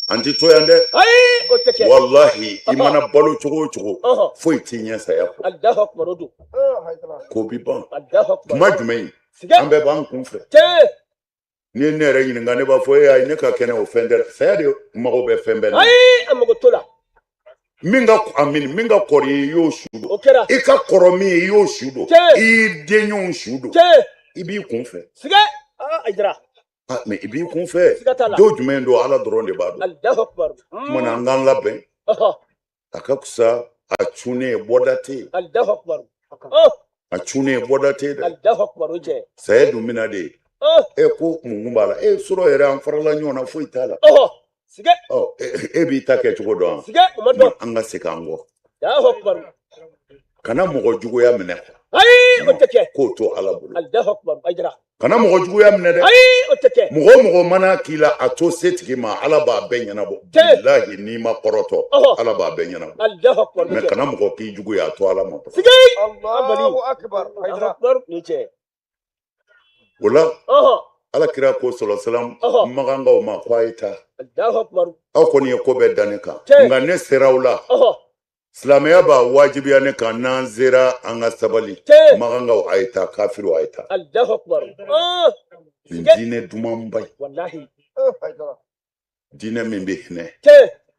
An ti to yan dɛ. Ayi, o tɛ kɛ. Walahi, i mana balo cogo o cogo, foyi t'i ɲɛ saya kɔ. Alahu akubar, o don. Ko bi ban. Alahu akubar. Kuma jumɛn ye? An bɛɛ b'an kun fɛ. N'i ye ne yɛrɛ ɲininka, ne b'a fɔ e ayi, ne ka kɛnɛ o fɛn tɛ. Saya de mago bɛ fɛn bɛɛ la. Ayi, a mago t'o la. Min ka amin, min ka kɔrɔ i ye, i y'o su don. O kɛra. I ka kɔrɔ min ye, i y'o su don. Tiɲɛ. I y'i denɲɔgɔnw su don. Tiɲɛ. I b'i kun fɛ. Siga. Aa, Hayidara. Ah, mais i b'i kun fɛ. Siga t'a la. Don jumɛn don, Ala dɔrɔn de b'a dɔn. Alahu akubar. Tuma na, an k'an labɛn. A ka fisa a cunnen ye, bɔda tɛ yen. Alahu akubar. A cunnen ye, bɔda tɛ yen dɛ. Alahu akubar, o jɛ. Saya dun bɛna de ye. E ko mun b'a la? E sɔrɔ yɛrɛ, an farala ɲɔgɔn na, foyi t'a la. Siga. Ɔ, e b'i ta kɛ cogo dɔn wa? Siga, o ma dɔn. An ka segin an kɔ. Alahu akubar. Kana mɔgɔ juguya minɛ. Ayi, o tɛ kɛ. K'o to Ala bolo. Alahu akubar, Hayidara. Kana mɔgɔ juguya minɛ dɛ. Ayi, o tɛ kɛ. Mɔgɔ o mɔgɔ mana k'i la, a to se tigi ma, Ala b'a bɛɛ ɲɛnabɔ. Bilahi, n'i ma kɔrɔtɔ, Ala b'a bɛɛ ɲɛnabɔ. Alahu akubar. Mais kana mɔgɔ k'i jugu ye, a to Ala ma. Siga. Allahu akbar. Alahu akubar, ni cɛ. O la, Ala kira ko sɔlɔ salam magankaw ma ko a ye taa. Alahu akubar. Aw kɔni ye ko bɛɛ da ne kan. Nka ne sera aw la. Silamɛya b'a wajibiya ne kan, n'an sera, an ka sabali. Magankaw a ye taa, kafiriw a ye taa. Alahu akubar. Nin diinɛ dumanba ye. Walahi. Diinɛ min bɛ hinɛ.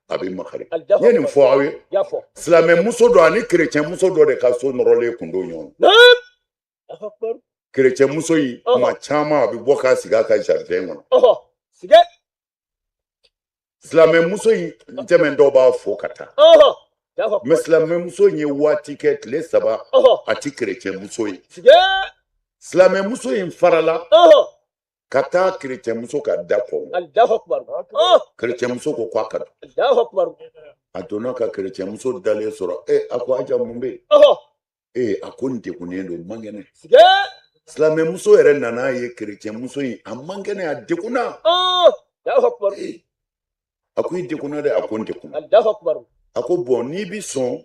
A bɛ makari. Alahu N ye nin fɔ aw ye. Y'a fɔ. Silamɛmuso dɔ ani kerecɛnmuso dɔ de ka so nɔrɔlen kun don ɲɔgɔn na. Alahu akubar. Kerecɛnmuso in, kuma caman a bɛ bɔ k'a sigi a ka jardin kɔnɔ. Siga. Silamɛmuso in tɛmɛn dɔw b'a fo ka taa. Mais silamɛmuso in ye waati kɛ, tile 3, a ti kerecɛnmuso ye. Siga. Silamɛmuso in farala ka taa kerecɛnmuso ka da kɔngɔ. Alahu akubar. Kerecɛnmuso ko k'a ka don. Alahu akubar. A donna ka kerecɛnmuso dalen sɔrɔ. E, a ko Aja, mun bɛ yen? Ee, a ko n degunnen don, n man kɛnɛ. Siga. Silamɛmuso yɛrɛ nana ye kerecɛnmuso in, a man kɛnɛ, a degunna. Alahu akubar. A ko i degunna dɛ. A ko n degunna. Alahu akubar. A ko bɔn, n'i bi sɔn,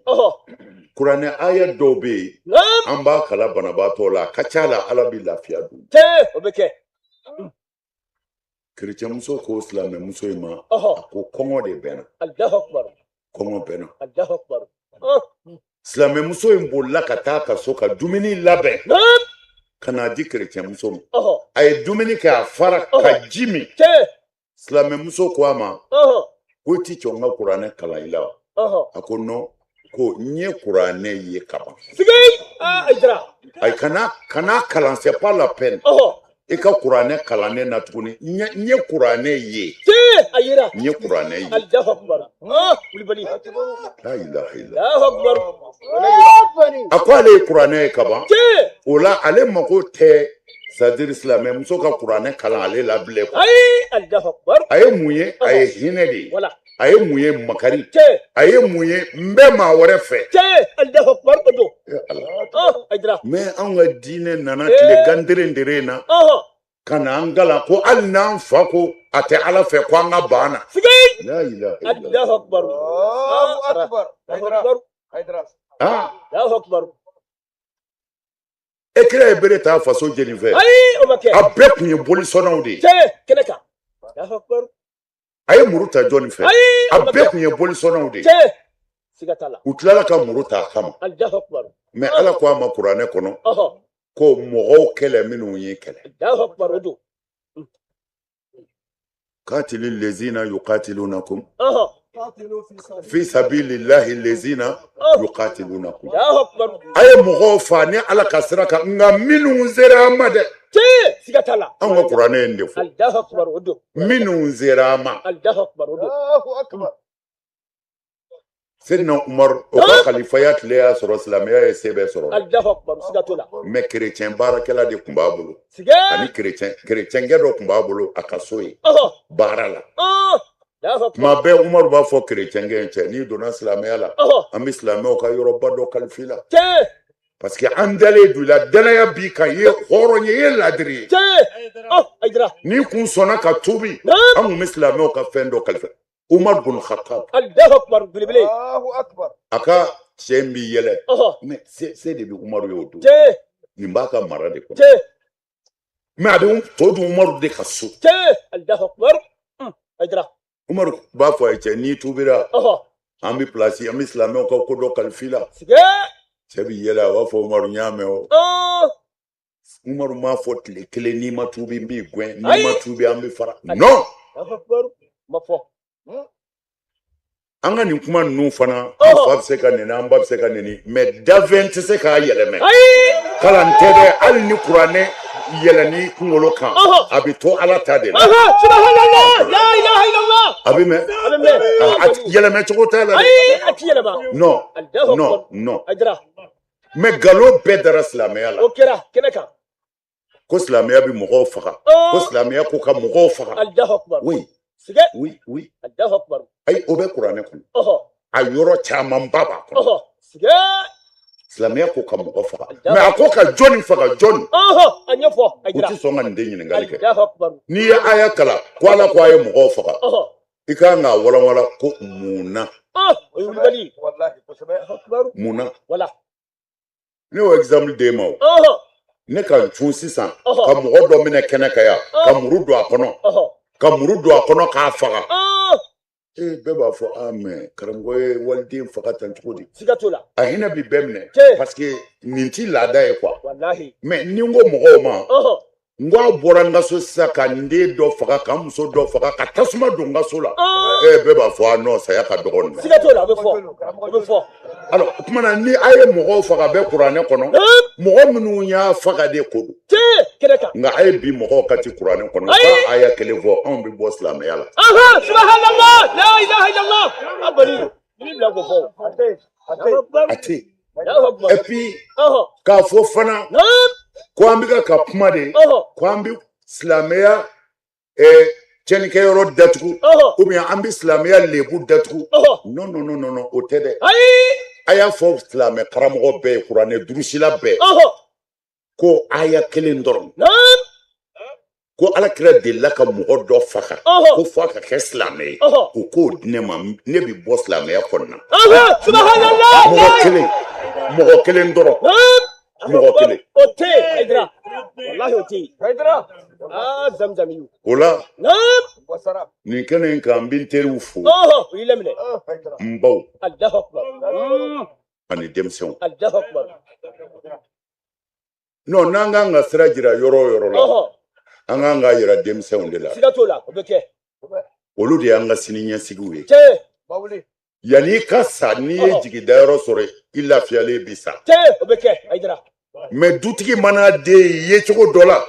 kuranɛ aya dɔw bɛ yen, an b'a kalan banabaatɔ la, a ka ca la Ala bɛ lafiya don. Tiɲɛ, o bɛ kɛ. Kerecɛnmuso ko silamɛmuso in ma, a ko kɔngɔ de bɛ n na. Alahu akubar. Kɔngɔ bɛ n na. Alahu akubar. Silamɛmuso in bolila ka taa ka so ka dumuni labɛn ka n'a di kerecɛnmuso ma. A ye dumuni kɛ, a fara ka ji min. Silamɛmuso ko a ma ko i ti jɔ n ka kuranɛ kalan i la wa? A ko non, ko n ye kuranɛ ye kaban. Ayi, kana kalan, c'est pas la peine. I ka kuranɛ kalan ne na tuguni. N ye kuranɛ ye. A yera. N ye kuranɛ ye. Alahu akubar. Kulibali. La ilaha illallah. Alahu akubar. A ko ale ye kuranɛ ye kaban. O la, ale mako tɛ, c'est-à-dire silamɛmuso ka kuranɛ kalan ale la bilen. Ayi, Alahu akubar. A ye mun ye? A ye hinɛ de ye. Wala. A ye mun ye? Makari. A ye mun ye? N bɛ maa wɛrɛ fɛ. Alahu akubar, o don. Hayidara. Mais anw ka diinɛ nana tile gandere dere na ka na an kalan ko hali n'an fa ko a tɛ Ala fɛ, ko an ka ban na. Siga. La ilaha illallah. Alahu akubar. Alahu akubar. Hayidara. Alahu akubar. E kira ye bere ta faso jeni fɛ. Ayi, o ma kɛ. A bɛɛ tun ye bolisɔnnaw de ye. Tiɲɛ, kɛnɛ kan. Alahu akubar. A ye muru ta jɔnni fɛ? Ayi, A bɛɛ tun ye bolisɔnnaw de ye. Tiɲɛ. Siga t'a la. U tilala ka muru ta a kama. Alahu akubar. Mais Ala ko a ma kuranɛ kɔnɔ ko mɔgɔw kɛlɛ minnu ye kɛlɛ. Alahu akubar, o don. Katili lezina yukatilunakum fi sabilillahi lezina yukatilunakum. Alahu akubar. A ye mɔgɔw fa ni Ala ka sira kan, nka minnu sera an ma dɛ. Tiɲɛ, siga t'a la. Anw ka kuranɛ ye nin de fɔ. Alahu akubar, o don. Minnu sera an ma. Alahu akubar, o don. Alahu akubar. Seydina Umar, o ka kalifaya tile y'a sɔrɔ silamɛya ye se bɛɛ sɔrɔ. Alahu akubar, siga t'o la. Mais kerecɛn baarakɛla de tun b'a bolo. Siga. Ani kerecɛnkɛ dɔ tun b'a bolo a ka so yen. Baara la. Tuma bɛɛ Umaru b'a fɔ kerecɛnkɛ in cɛ, n'i donna silamɛya la, an bɛ silamɛw ka yɔrɔba dɔ kalifa i la. Parce que an dalen don i la, danaya b'i kan, i ye hɔrɔn ye, i ye ladiri ye. N'i kun sɔnna ka tuubi, an kun bɛ silamɛw ka fɛn dɔ kalifa. Umar bin Khattab. Allahu akbar, belebele. Allahu akbar. A ka cɛ in b'i yɛlɛ. Mais se de bɛ Umaru ye o don. Nin b'a ka mara de kɔnɔ. Mais a bɛ tɔ dun Umaru de ka so. Allahu akbar. Hayidara. Umaru b'a fɔ a ye, cɛ, n'i tuubira, an bɛ pilasi, an bɛ silamɛw ka ko dɔ kalifa i la. Cɛ bɛ yɛlɛ, a b'a fɔ Umaru, n y'a mɛn o. Umaru m'a fɔ tile kelen, n'i ma tuubi n b'i gɛn, n'i ma tuubi an bɛ fara. Non, an ka nin kuma ninnu fana, an fa bɛ se ka nɛni, an ba bɛ se ka nɛni, mais dafɛn tɛ se k'a yɛlɛmɛ. Kalan tɛ dɛ, hali ni kuranɛ yɛlɛn'i kunkolo kan, a bɛ to Ala ta de la. A bɛ mɛn, a yɛlɛmɛ cogo t'a la dɛ. Non, non, non, mais nkalon bɛɛ dara silamɛya la. O kɛra kɛnɛ kan. Ko silamɛya bɛ mɔgɔw faga, ko silamɛya ko ka mɔgɔw faga. Oui, oui, oui. Ayi, o bɛ kuranɛ kɔnɔ, a yɔrɔ camanba b'a kɔnɔ. Silamɛya ko ka mɔgɔ faga, mais a ko ka jɔnni faga? Jɔnni? U tɛ sɔn ka nin de ɲininkali kɛ. N'i ye aya kalan ko Ala ko a ye mɔgɔw faga, i ka kan k'a walawala ko mun na. Mun na? Ne y'o exemple d'e ma. O ne ka n cun sisan ka mɔgɔ dɔ minɛ kɛnɛ kan yan, ka muru don a kɔnɔ, ka muru don a kɔnɔ k'a faga. Ee, bɛɛ b'a fɔ a mais karamɔgɔ ye waliden faga tan cogo di? Siga t'o la. A hinɛ bi bɛɛ minɛ, parce que nin ti laada ye quoi. Mais ni n ko mɔgɔw ma, n ko a bɔra n ka so sisan ka n den dɔ faga, ka n muso dɔ faga, ka tasuma don n ka so la, ee, bɛɛ b'a fɔ a non, saya ka dɔgɔ nin na. Siga t'o la, a bɛ fɔ, o bɛ fɔ. Alors, o tuma na, ni a ye mɔgɔw faga bɛ kuranɛ kɔnɔ, mɔgɔ minnu y'a faga de ko don. Kɛnɛ kan. Nka a ye bi mɔgɔw ka ci kuranɛ kɔnɔ, k'a aya kelen fɔ, anw bɛ bɔ silamɛya la. Subhanallah, la ilaha illallah, a bali ni bila k'o fɔ. A tɛ yen. Et puis k'a fɔ fana ko an bɛ ka kuma de ko an bɛ silamɛya tiɲɛnikɛyɔrɔ datugu, ou bien an bɛ silamɛya lebu datugu. Non, non, non, non, o tɛ dɛ. A y'a fɔ silamɛ karamɔgɔ bɛɛ ye, kuranɛ durusila bɛɛ, ko aya kelen dɔrɔn ko Ala kira delila ka mɔgɔ dɔ faga ko f'a ka kɛ silamɛ ye, o k'o di ne ma, ne bɛ bɔ silamɛya kɔnɔna. Mɔgɔ kelen, mɔgɔ kelen dɔrɔn, mɔgɔ kelen. O tɛ yen, Hayidara, walahi o tɛ yen. Aa, zamzami. O la, nin kɛnɛ in kan, n bɛ n teriw fo. O y'i laminɛ. N baw. Alahu akubar. Ani denmisɛnw. Alahu akubar. Non, n'an kan ka sira jira yɔrɔ o yɔrɔ la, an kan k'a jira denmisɛnw de la. Siga t'o la, o bɛ kɛ. Olu de y'an ka sini ɲɛsigiw ye. Yanni i ka sa, n'i ye jigidayɔrɔ sɔrɔ, i lafiyalen bi sa. O bɛ kɛ, Hayidara. Mais dutigi mana den ye cogo dɔ la,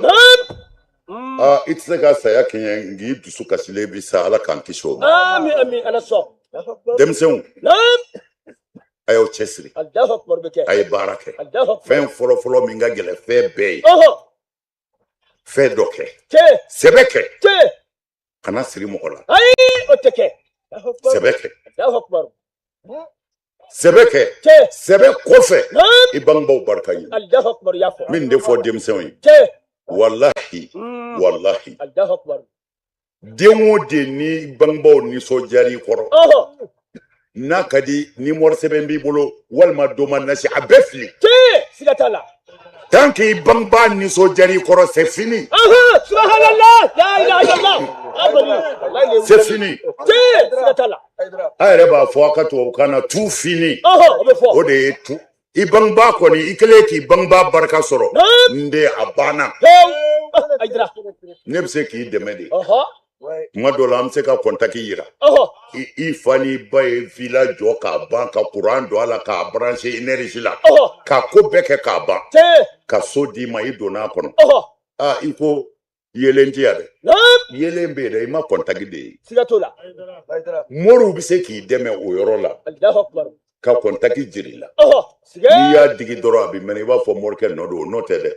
aa, i tɛ se ka saya kɛɲɛ, nk'i dusu kasilen bi sa. Ala k'an kisi o ma. Ami, ami, Ala sɔn. Denmisɛnw, a y'aw cɛsiri, a ye baara kɛ. Fɛn fɔlɔfɔlɔ min ka gɛlɛn fɛn bɛɛ ye, fɛn dɔ kɛ, sɛbɛ kɛ, kana siri mɔgɔ la. Ayi, o tɛ kɛ. Sɛbɛ kɛ, sɛbɛ kɛ, sɛbɛ kɔfɛ i bangebaaw barika ɲini. Min de fɔ denmisɛnw ye, walahi, walahi, den o den ni bangebaaw nisɔndiyara i kɔrɔ, n'a ka di ni morisɛbɛn b'i bolo walima doma nasi, a bɛɛ fili. Siga t'a la. Tant que i bangebaa nisɔndiyara i kɔrɔ, c'est fini. Subhanallah, la ilaha illallah, c'est fini. Siga t'a la. A yɛrɛ b'a fɔ a ka tubabukan na, tout fini. O de ye tout. I bangebaa kɔni, i kɛlen k'i bangebaa barika sɔrɔ, n den, a banna. Ne bɛ se k'i dɛmɛ de. Tuma dɔ la, an bɛ se ka contact yira. I fa n'i ba ye villa jɔ k'a ban, ka courant don a la, k'a brancher énergie la, ka ko bɛɛ kɛ k'a ban, ka so d'i ma, i donna a kɔnɔ. Aa, i ko yeelen tɛ yan dɛ. Yeelen bɛ yen dɛ, i ma contact de ye. Siga t'o la. Moriw bɛ se k'i dɛmɛ o yɔrɔ la, ka contact jira i la. N'i y'a digi dɔrɔn, a bɛ mɛnɛ, i b'a fɔ morikɛ nɔ don, o nɔ tɛ dɛ.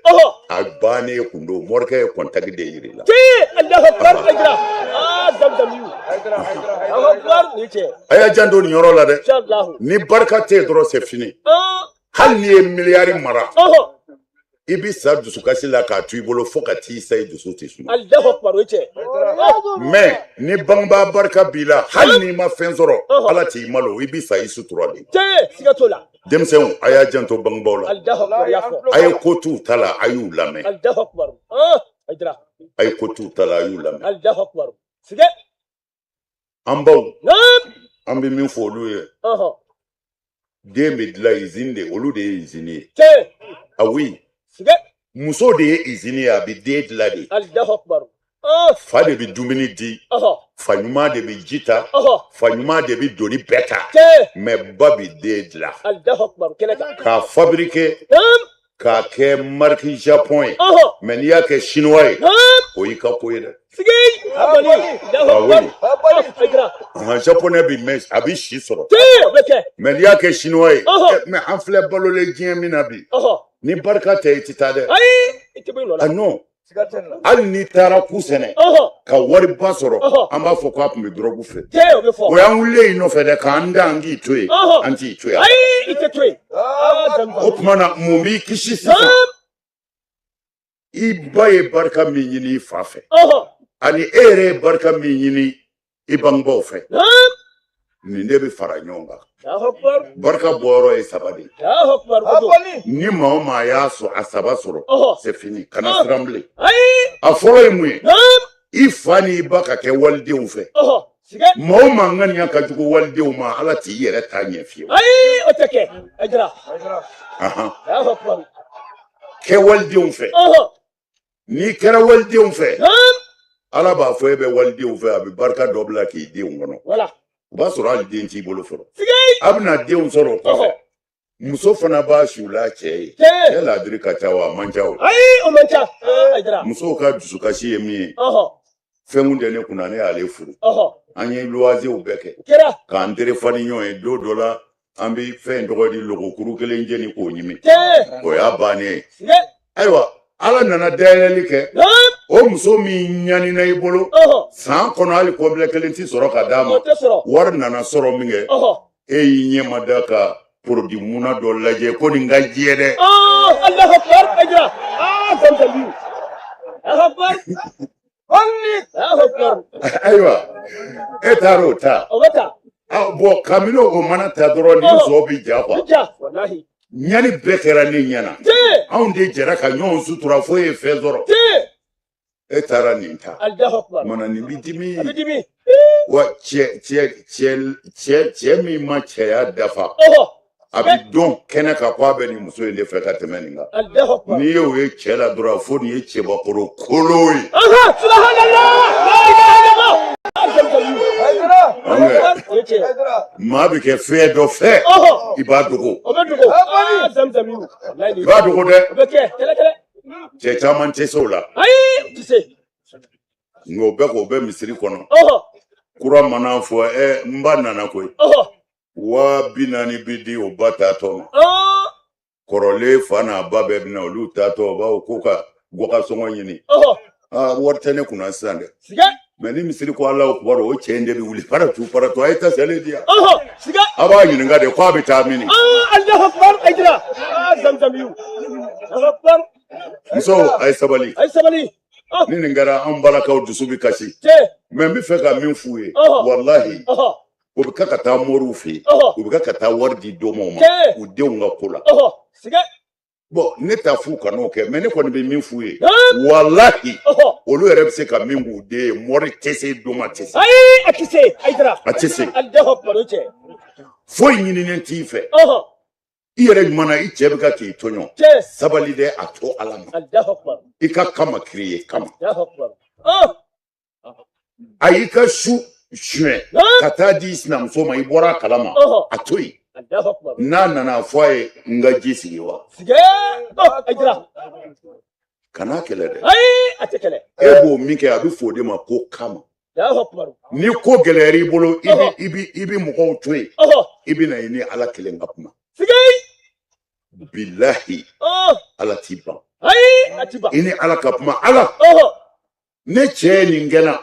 A bannen kun don, morikɛ ye contact de jira i la. A y'a janto nin yɔrɔ la dɛ. Ni barika tɛ yen dɔrɔn, c'est fini. Hali n'i ye miliyari mara, i bɛ sa dusukasi la k'a to i bolo fo ka t'i sa, i dusu tɛ suma. Mais ni bangebaa barika b'i la, hali n'i ma fɛn sɔrɔ, Ala t'i malo, i bɛ sa i sutura de. Siga t'o la. Denmisɛnw, a y'a janto bangebaaw la. A ye ko t'u ta la, a y'u lamɛn. A ye ko t'u ta la, a y'u lamɛn. An baw, an bɛ min fɔ olu ye, den bɛ dilan izini de, olu de ye izini ye. Ah oui, muso de ye izini ye, a bɛ den dilan de. Fa de bɛ dumuni di, fa ɲuman de bɛ ji ta, fa ɲuman de bɛ doni bɛɛ ta, mais ba bɛ den dilan k'a fabriquer k'a kɛ marque Japon ye. Mais n'i y'a kɛ chinois ye, o y'i ka ko ye dɛ. Ah oui, japonais bɛ mɛn, a bɛ si sɔrɔ, mais n'i y'a kɛ chinois ye. Mais an filɛ balolen diɲɛ min na bi, ni barika tɛ, i tɛ taa dɛ. Ah non, hali n'i taara ku sɛnɛ ka wariba sɔrɔ, an b'a fɔ k'a tun bɛ dɔrɔgu fɛ. O y'an wulilen i nɔfɛ dɛ, k'an da an k'i to yen, an t'i to yen. O tuma na, mun b'i kisi sisan? I ba ye barika min ɲini i fa fɛ, ani e yɛrɛ ye barika min ɲini i bangebaaw fɛ, nin de bɛ fara ɲɔgɔn kan. Barika bɔyɔrɔ ye saba de ye. Ni maa o maa y'a sɔrɔ, a saba sɔrɔ, c'est fini, kana siran bilen. A fɔlɔ ye mun ye? I fa ni i ba ka kɛ walidenw fɛ. Maa o maa ŋaniya ka jugu walidenw ma, Ala t'i yɛrɛ ta ɲɛ fiyewu. Ayi, o tɛ kɛ. Kɛ walidenw fɛ. N'i kɛra walidenw fɛ, Ala b'a fɔ e bɛ walidenw fɛ, a bɛ barika dɔ bila k'i denw kɔnɔ. O b'a sɔrɔ hali den t'i bolo fɔlɔ. A bɛna denw sɔrɔ o kɔfɛ, muso fana b'a sula cɛ ye. Cɛ ladiri ka ca wa, a man ca o. Ayi, o man ca. Musow ka dusukasi ye min ye, fɛn kun tɛ ne kunna, ne y'ale furu, an ye luwazew bɛɛ kɛ k'an terefa ni ɲɔgɔn ye. Don dɔ la, an bɛ fɛn tɔgɔ di, logokuru kelen jeni k'o ɲimi, o y'a bannen ye. Ayiwa, Ala nana dayɛlɛli kɛ, o muso min ɲanina i bolo san kɔnɔ, hali complet kelen ti sɔrɔ ka d'a ma. Wari nana sɔrɔ min kɛ, e y'i ɲɛ ma da ka produit muna dɔ lajɛ ko nin ka jɛ dɛ. Allahu akbar, Haidara. Ah, Zamzam. Allahu akbar. Ayiwa, e taara o ta. O bɛ ta. Bon, kabini o mana ta dɔrɔn, ni sɔ bɛ ja quoi. Ɲani bɛɛ kɛra ne ɲɛna, anw de jɛra ka ɲɔgɔn sutura fo e ye fɛn sɔrɔ, e taara nin ta mana, nin bɛ dimi wa. Cɛ cɛ cɛ cɛ cɛ min ma cɛya dafa, a bɛ dɔn kɛnɛ kan ko a bɛ nin muso in de fɛ ka tɛmɛ nin kan. N'i y'o ye cɛ la dɔrɔn, fo nin ye cɛbakɔrɔ kolo ye. Maa bɛ kɛ fɛn dɔ fɛ, i b'a dogo, i b'a dogo dɛ. Cɛ caman tɛ se o la, nka o bɛɛ k'o bɛ misiri kɔnɔ. Kura mana fɔ, ɛ n ba nana koyi, 40,000 bi di o ba taatɔ ma. Kɔrɔlen fa n'a ba bɛɛ bɛna, olu taatɔ, o b'a fɔ ko ka gɔkasɔngɔ ɲini. Aa, wari tɛ ne kunna sisan dɛ. Mais ni misiri ko Alahu kubaru, o cɛ in de bɛ wuli paratu paratu, a ye tasalen di yan. A b'a ɲininka de ko a bɛ taa mini. Allahu akbar, Haidara. Ah, Zamzam. Allahu akbar. Musow, a ye sabali. A ye sabali. Ni nin kɛra, an balakaw dusu bɛ kasi. Mais n bɛ fɛ ka min f'u ye, walahi, u bɛ ka taa moriw fɛ yen, u bɛ ka taa wari di domaw ma u denw ka ko la. Bon, ne t'a f'u kan'o kɛ, mais ne kɔni bɛ min f'u ye, walahi, olu yɛrɛ bɛ se ka min k'u den ye, mori tɛ se, doma tɛ se. Ayi, a tɛ se, Haidara. A tɛ se. Allahu akbar, o cɛ. Foyi ɲininen t'i fɛ. I yɛrɛ ɲuman na, i cɛ bɛ ka k'i tɔɲɔ. Sabali dɛ, a to Ala ma. Allahu akbar. I ka kama kiri ye kama. Allahu akbar. A y'i ka su suɲɛ ka taa di sinamuso ma, i bɔra a kalama, a to yen. N'a nana fɔ a ye, n ka ji sigi wa. Kana kɛlɛ dɛ. Ayi, a tɛ kɛlɛ. E b'o min kɛ, a bɛ fɔ o de ma ko kama. Ni ko gɛlɛyara i bolo, i bɛ mɔgɔw to yen, i bɛ na i ni Ala kelen ka kuma. Bilahi, Ala t'i ban. Ayi, a t'i ban. I ni Ala ka kuma. Ala, ne cɛ ye nin kɛ n na,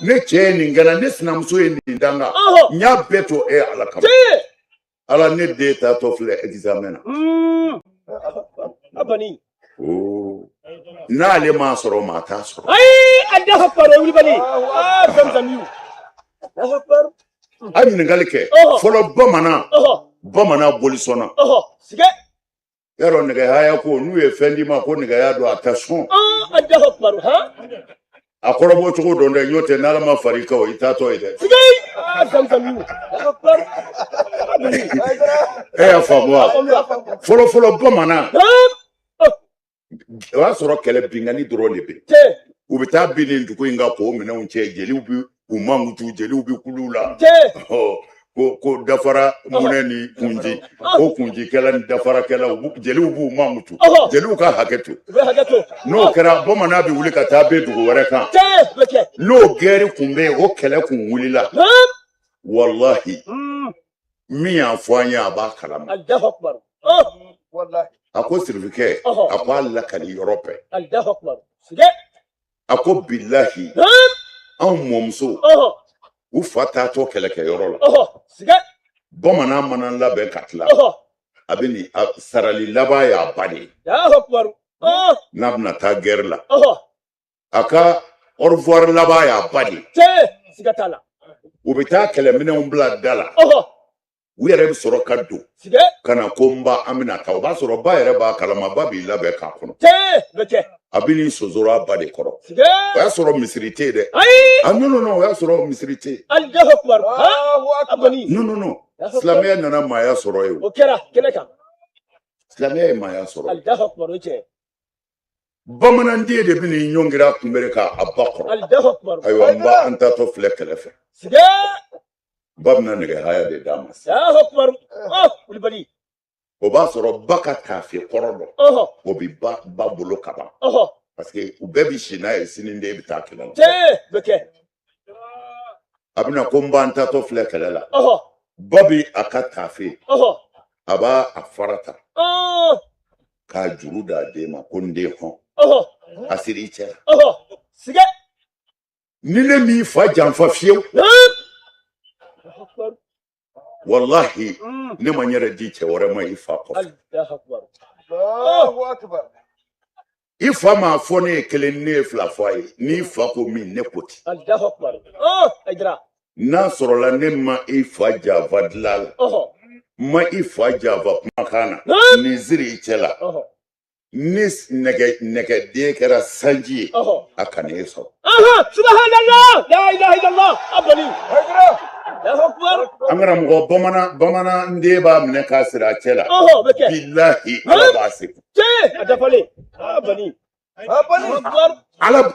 ne cɛ ye nin kɛ n na, ne sinamuso ye nin danga, n y'a bɛɛ to e Ala kama. Ala, ne den taatɔ filɛ examen na. N'ale m'a sɔrɔ, maa t'a sɔrɔ. Ayi, Allahu akbar, o wulibali. Ah, Zamzam. Allahu akbar. A ɲininkali kɛ fɔlɔ, bamanan, bamanan bolisɔnna. Yarɔ, nɛgɛhaya ko n'u ye fɛn d'i ma ko nɛgɛya don, a tɛ sɔn. Allahu akbar, han. A kɔrɔbɔ cogo dɔn dɛ, n'o tɛ n'Ala ma far'i kan, o i taatɔ ye dɛ. E y'a faamu wa? Fɔlɔ fɔlɔ bamanan, o y'a sɔrɔ kɛlɛ binkanni dɔrɔn de bɛ yen. U bɛ taa bin nin dugu in kan k'o minɛnw cɛ, jeliw bɛ u mankutu, jeliw bɛ kulu la ko dafara munɛ ni kunji, ko kunjikɛla ni dafarakɛla, jeliw b'u mankutu, jeliw ka hakɛ to. N'o kɛra, bamanan bɛ wuli ka taa bin dugu wɛrɛ kan. N'o gɛri kun bɛ yen, o kɛlɛ kun wulila, walahi, min y'a fɔ an ye, a b'a kalama. A ko sirifikɛ, a ko a lakali yɔrɔ bɛɛ. A ko bilahi, anw mɔmuso, u fa taatɔ kɛlɛkɛyɔrɔ la, bamanan mana labɛn ka tila, a bɛ nin sarali laban y'a ba de ye. N'a bɛna taa gɛri la, a ka au revoir laban y'a ba de ye. U bɛ taa kɛlɛminɛnw bila da la, u yɛrɛ bɛ sɔrɔ ka don ka na ko n ba, an bɛna taa. O b'a sɔrɔ ba yɛrɛ b'a kalama, ba b'i labɛn k'a kɔnɔ. A bɛ n'i sonsoro a ba de kɔrɔ. O y'a sɔrɔ misiri tɛ yen dɛ. Ah non non non, o y'a sɔrɔ misiri tɛ yen. Non non non, silamɛya nana maaya sɔrɔ yen. O kɛra kɛnɛ kan. Silamɛya ye maaya sɔrɔ. Bamananden de bɛ n'i ɲɔngiri a kunbere kan a ba kɔrɔ. Ayiwa n ba, an taatɔ filɛ kɛlɛ fɛ. Ba bɛna nɛgɛ haya de d'a ma. O b'a sɔrɔ ba ka taafe kɔrɔ dɔ, o bɛ ba bolo ka ban, parce que u bɛɛ bɛ si n'a ye, sini den bɛ taa kɛlɛ la. A bɛna ko n ba, an taatɔ filɛ kɛlɛ la. Ba bɛ a ka taafe, a b'a a fara ta k'a juru d'a den ma, ko n den hɔn, a siri i cɛ la. Ni ne m'i fa janfa fiyewu, walahi, ne ma n yɛrɛ di cɛ wɛrɛ ma i fa kɔfɛ. I fa m'a fɔ ne ye kelen, ne ye fila fɔ a ye. N'i fa ko min, ne ko ten. N'a sɔrɔla ne ma i fa janfa dilan la, n ma i fa janfa kumakan na, nin siri i cɛ la. Ni nɛgɛden kɛra sanji ye, a kana e sɔrɔ. Subhanallah, la ilaha illallah, abali. An karamɔgɔ, bamanan den b'a minɛ k'a siri a cɛ la. Bilahi, Ala b'a segu. A dafalen. Abali. Ala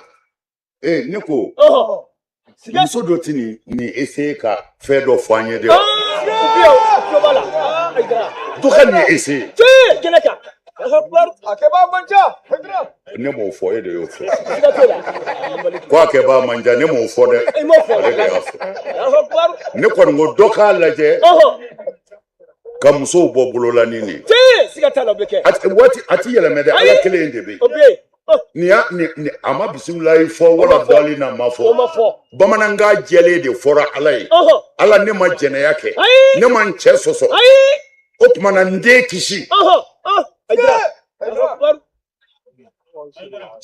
ne ko muso dɔ tɛ nin essayer ka fɛn dɔ fɔ an ye de wa? Dɔ ka nin essayer. Ne m'o fɔ, e de y'o fɔ. Ko a kɛbaa man ca, ne m'o fɔ dɛ, ale de y'a fɔ. Ne kɔni ko dɔ k'a lajɛ ka musow bɔ bolola ni nin ye. Waati a ti yɛlɛmɛ dɛ, Ala kelen de bɛ yen. Nin y'a nin a ma bisimilayi fɔ wala dɔɔnin na ma fɔ. Bamanankan jɛlen de fɔra Ala ye. Ala, ne ma jɛnɛya kɛ, ne ma n cɛ sɔsɔ, o tuma na n den kisi.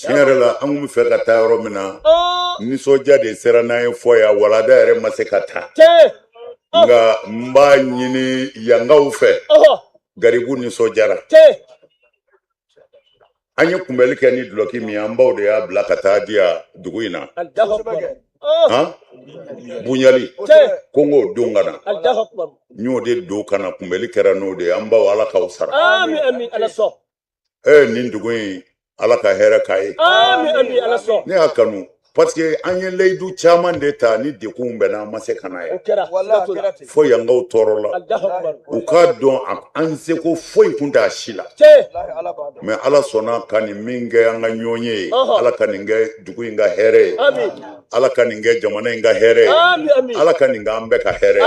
Tiɲɛ yɛrɛ la, an kun bɛ fɛ ka taa yɔrɔ min na, nisɔndiya de sera n'an ye fɔ yan, walada yɛrɛ ma se ka taa. Nka n b'a ɲini yankaw fɛ, garibu nisɔndiyara. An ye kunbɛli kɛ ni dulɔki min ye, an baw de y'a bila ka taa di yan dugu in na. Han bunyali ko n k'o don ka na, n y'o de don ka na, kunbɛli kɛra n'o de ye. An baw, Ala k'aw sara. Nin dugu in, Ala ka hɛrɛ k'a ye. Ne y'a kanu parce que an ye layidu caman de ta ni degunw bɛnna, an ma se ka na yan fo yankaw tɔɔrɔ la. U k'a dɔn an seko foyi kun t'a si la, mais Ala sɔnna ka nin min kɛ an ka ɲɔgɔn ye, Ala ka nin kɛ dugu in ka hɛrɛ ye, Ala ka nin kɛ jamana in ka hɛrɛ ye, Ala ka nin kɛ an bɛɛ ka hɛrɛ ye.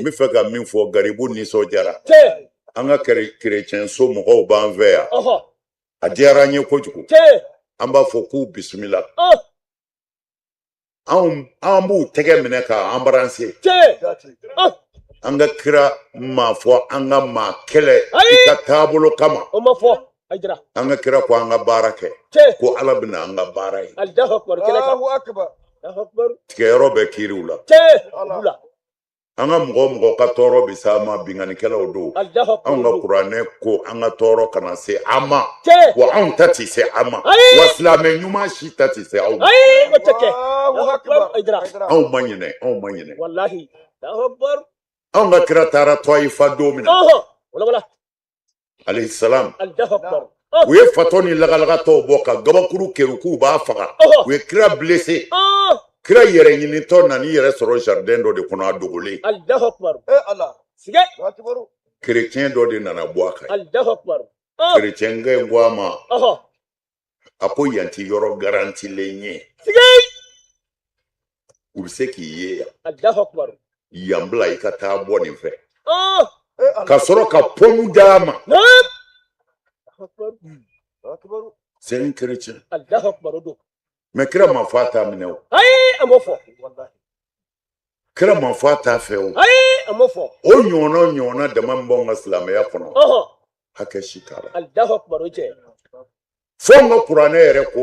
N bɛ fɛ ka min fɔ, garibu nisɔndiyara. An ka kerecɛnso mɔgɔw b'an fɛ yan, a diyara an ye kojugu. An b'a fɔ k'u bisimila. An b'u tɛgɛ minɛ k'a embrasser. An ka kira m'a fɔ an ka maa kɛlɛ i ka taabolo kama. An ka kira ko an ka baara kɛ, ko Ala bɛna an ka baara ye. Tigɛyɔrɔ bɛ kiiriw la. An ka mɔgɔ mɔgɔ ka tɔɔrɔ bɛ se an ma, binkannikɛlaw don. Anw ka kuranɛ ko an ka tɔɔrɔ kana se an ma, wa anw ta tɛ se an ma, wa silamɛ ɲuman si ta tɛ se aw ma. Anw ma ɲinɛ, anw ma ɲinɛ. Anw ka kira taara Tɔyifa don min na, alayhi salam, u ye fatɔ ni lagalagatɔw bɔ ka gabakuru kɛru k'u b'a faga. U ye kira blessé. Kira yɛrɛ ɲinitɔ nan'i yɛrɛ sɔrɔ jardin dɔ de kɔnɔ, a dogolen. Kerecɛn dɔ de nana bɔ a kan. Kerecɛnkɛ in ko a ma, a ko yan ti yɔrɔ garantilen ye, u bɛ se k'i ye yan. Yan bila i ka taa bɔ nin fɛ, ka sɔrɔ ka pɔmu d'a ma. C'est un chrétien. Mais kira ma fɔ a t'a minɛ o. Ayi, a m'o fɔ. Kira ma fɔ a t'a fɛ o. Ayi, a m'o fɔ. O ɲɔgɔnna ɲɔgɔnna dama min b'anw ka silamɛya kɔnɔ, hakɛ si t'a la. Alahu akubar, o cɛ. Fo an ka kuranɛ yɛrɛ ko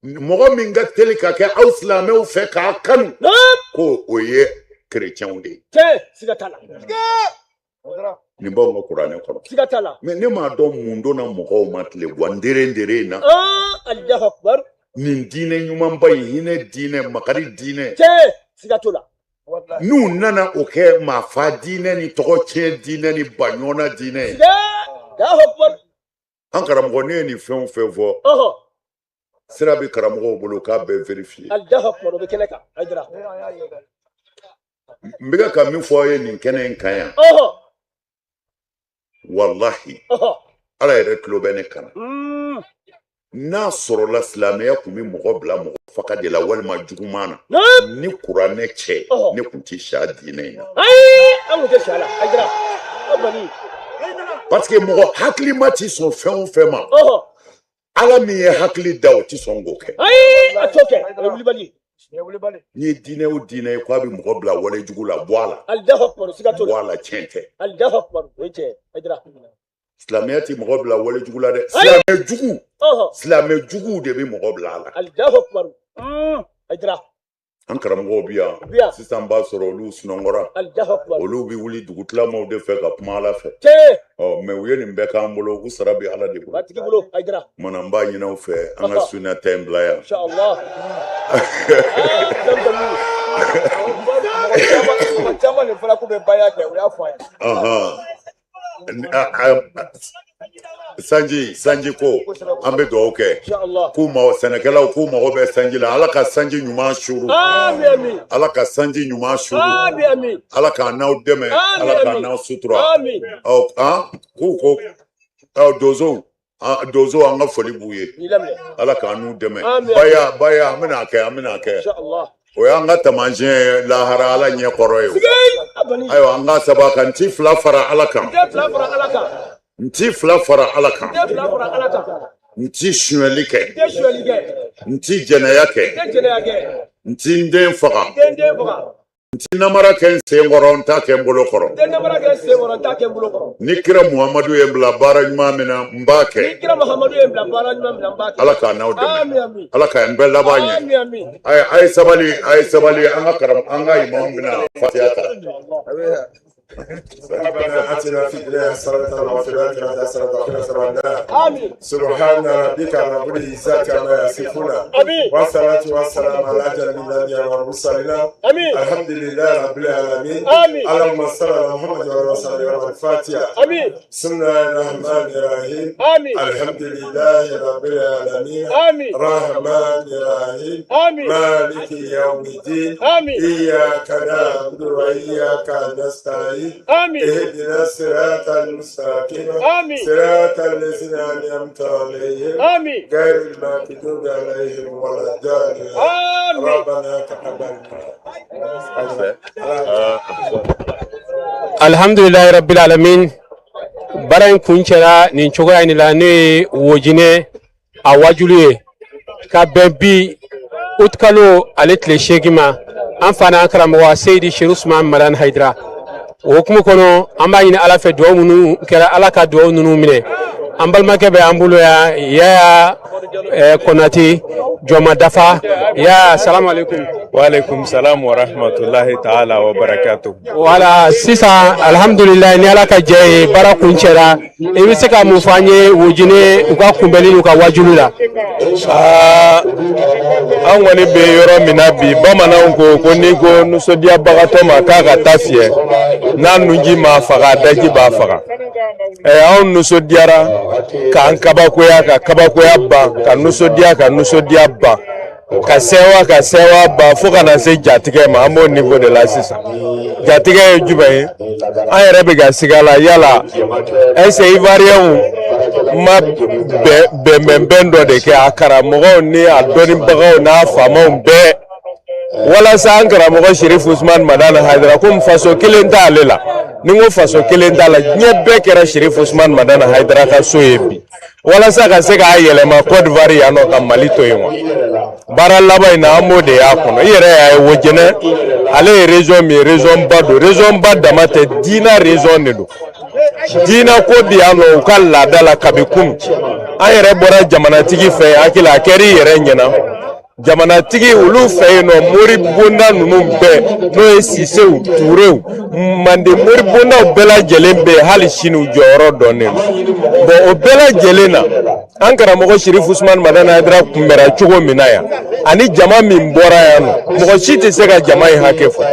mɔgɔ min ka teli ka kɛ aw silamɛw fɛ k'a kanu, ko o ye kerecɛnw de ye. Tiɲɛ, siga t'a la. Nin b'anw ka kuranɛ kɔnɔ. Siga t'a la. Mais ne m'a dɔn mun donna mɔgɔw ma tile wa ndere ndere in na. Alahu akubar. Nin diinɛ ɲumanba in, hinɛ diinɛ, makari diinɛ. Tiɲɛ, siga t'o la. N'u nana o kɛ maafa diinɛ ni tɔgɔ tiɲɛ diinɛ ni baɲɔgɔnna diinɛ ye. Alahu akubar. An karamɔgɔ, ne ye nin fɛn o fɛn fɔ, sira bɛ karamɔgɔw bolo k'a bɛɛ vérifier. Alahu akubar, o bɛ kɛnɛ kan. Hayidara. N bɛ ka min fɔ aw ye nin kɛnɛ in kan yan, walahi, Ala yɛrɛ tulo bɛ ne kan na. N'a sɔrɔla silamɛya tun bɛ mɔgɔ bila mɔgɔ faga de la walima juguman na, ni kuranɛ cɛ, ne tun tɛ si a diinɛ in na. Ayi, an tun tɛ si a la. Hayidara. Parce que mɔgɔ hakilima ti sɔn fɛn o fɛn ma, Ala min ye hakili da, o ti sɔn k'o kɛ. Ayi, a t'o kɛ, o ye wulibali ye. N'i ye diinɛ o diinɛ ye k'a bɛ mɔgɔ bila wale jugu la, bɔ a la. Alahu akubar, siga t'o la. Bɔ a la, tiɲɛ tɛ. Alahu akubar, o ye tiɲɛ ye. Hayidara. Silamɛya ti mɔgɔ bila wale jugu la dɛ. Silamɛ jugu, silamɛ juguw de bɛ mɔgɔ bila a la. Alahu akubar. Hayidara. An karamɔgɔw bɛ yan sisan, b'a sɔrɔ olu sunɔgɔra, olu bɛ wuli dugutilamaw de fɛ ka kuma Ala fɛ. Ɔ mais u ye nin bɛɛ k'an bolo, u sara bɛ Ala de bolo. Mana n b'a ɲini aw fɛ, an ka su in ta in bila yan. Caman de fɔra k'u bɛ baya kɛ, u y'a fɔ an ye. Sanji, sanji ko an bɛ dugawu kɛ k'u ma, sɛnɛkɛlaw k'u mago bɛ sanji la, Ala ka sanji ɲuman suuru, Ala ka sanji ɲuman suuru, Ala k'an n'aw dɛmɛ, Ala k'an n'aw sutura. Ɔ an k'u ko ɔ donsow, donsow, an ka foli b'u ye, Ala k'an n'u dɛmɛ. Baya baya, an bɛna kɛ, an bɛna kɛ, o y'an ka taamasiyɛn ye lahara Ala ɲɛ kɔrɔ ye. Ayiwa, an ka saba kan, n ti fila fara Ala kan, n ti fila fara Ala kan, n ti sonyɛli kɛ, n ti jɛnɛya kɛ, n ti n den faga, n ti namara kɛ n sen kɔrɔ, n t'a kɛ n bolo kɔrɔ. Ni kira Muhamadu ye n bila baara ɲuman min na, n b'a kɛ. Ala k'an n'aw dɛmɛ, Ala k'an bɛɛ laban ɲɛ. A ye sabali, a ye sabali, an ka karam, an ka imamu bɛna fatiya ta. ربنا آتنا في الدنيا حسنة وفي الآخرة حسنة وقنا عذاب النار. سبحان ربك رب العزة عما يصفون، والصلاة والسلام على أشرف الأنبياء والمرسلين. الحمد لله رب العالمين. اللهم صل على محمد وعلى آله وصحبه. الفاتحة. بسم الله الرحمن الرحيم. الحمد لله رب العالمين، الرحمن الرحيم، مالك يوم الدين، إياك نعبد وإياك نستعين، اهدنا الصراط المستقيم، صراط الذين أنعمت عليهم، غير المغضوب عليهم ولا الضالين. ربنا تقبل منا. Alhamdulilayi rabbil alamin, baara in kuncɛra nin cogoya in de la. Ne ye Wojinɛ a wajulu ye ka bɛn bi utikalo ale tile 8 ma, an fa n'an karamɔgɔ Seyidi Seru Usman Madani Hayidara. O hukumu kɔnɔ, an b'a ɲini Ala fɛ, dugawu minnu kɛra, Ala ka dugawu ninnu minɛ. An balimakɛ bɛ an bolo yan, Yaya Konate Jɔma Dafa. Ya, salamu alaikum. Waalaikum salam wa rahmatullahi ta'ala wa barakatuh. Wala, sisan alhamdulilayi, ni Ala ka jɛ ye, baara kuncɛra. I bɛ se ka mun fɔ an ye Wojine u ka kunbɛnni n'u ka wajulu la? Aa, an kɔni bɛ yɔrɔ min na bi, bamananw ko ko n'i ko nisɔndiyabagatɔ ma k'a ka taa fiyɛ, n'a nunji m'a faga, a daji b'a faga. Ɛ, anw nisɔndiyara k'an kabakoya ka kabakoya ban, ka nisɔndiya ka nisɔndiya ban, ka sɛwa ka sɛwa ban, fo ka na se jatigɛ ma. An b'o niveau de la sisan. Jatigɛ ye jumɛn ye? An yɛrɛ bɛ ka siga la yala, est-ce que Ivoiriyɛnw ma bɛnbɛnbɛn dɔ de kɛ, a karamɔgɔw ni a dɔnnibagaw n'a faamaw bɛɛ, walasa an karamɔgɔ Sherif Usman Madani Hayidara, komi faso kelen t'ale la? Ni n ko faso kelen t'a la, diɲɛ bɛɛ kɛra Sherif Usman Madani Hayidara ka so ye bi, walasa ka se k'a yɛlɛma Côte d'Ivoire yan nɔ, ka Mali to yen wa? Baara laban in na, an b'o de y'a kɔnɔ. I yɛrɛ y'a ye, Wojɛnɛ ale ye région min ye, région ba don, région ba dama tɛ, diina région de don. Diina ko bi yan nɔ, u ka laada la kabi kunun. An yɛrɛ bɔra jamanatigi fɛ, hakili a kɛra i yɛrɛ ɲɛna. Jamanatigi olu fɛ yen nɔ, mori bonda ninnu bɛɛ, n'o ye Sisew, Turew, Mande mori bondaw bɛɛ lajɛlen bɛ yen hali sini, u jɔyɔrɔ dɔnnen don. Bon, o bɛɛ lajɛlen na, an karamɔgɔ Sherif Usman Madani Hayidara kunbɛra cogo min na yan, ani jama min bɔra yan nɔ, mɔgɔ si tɛ se ka jama in hakɛ fɔ.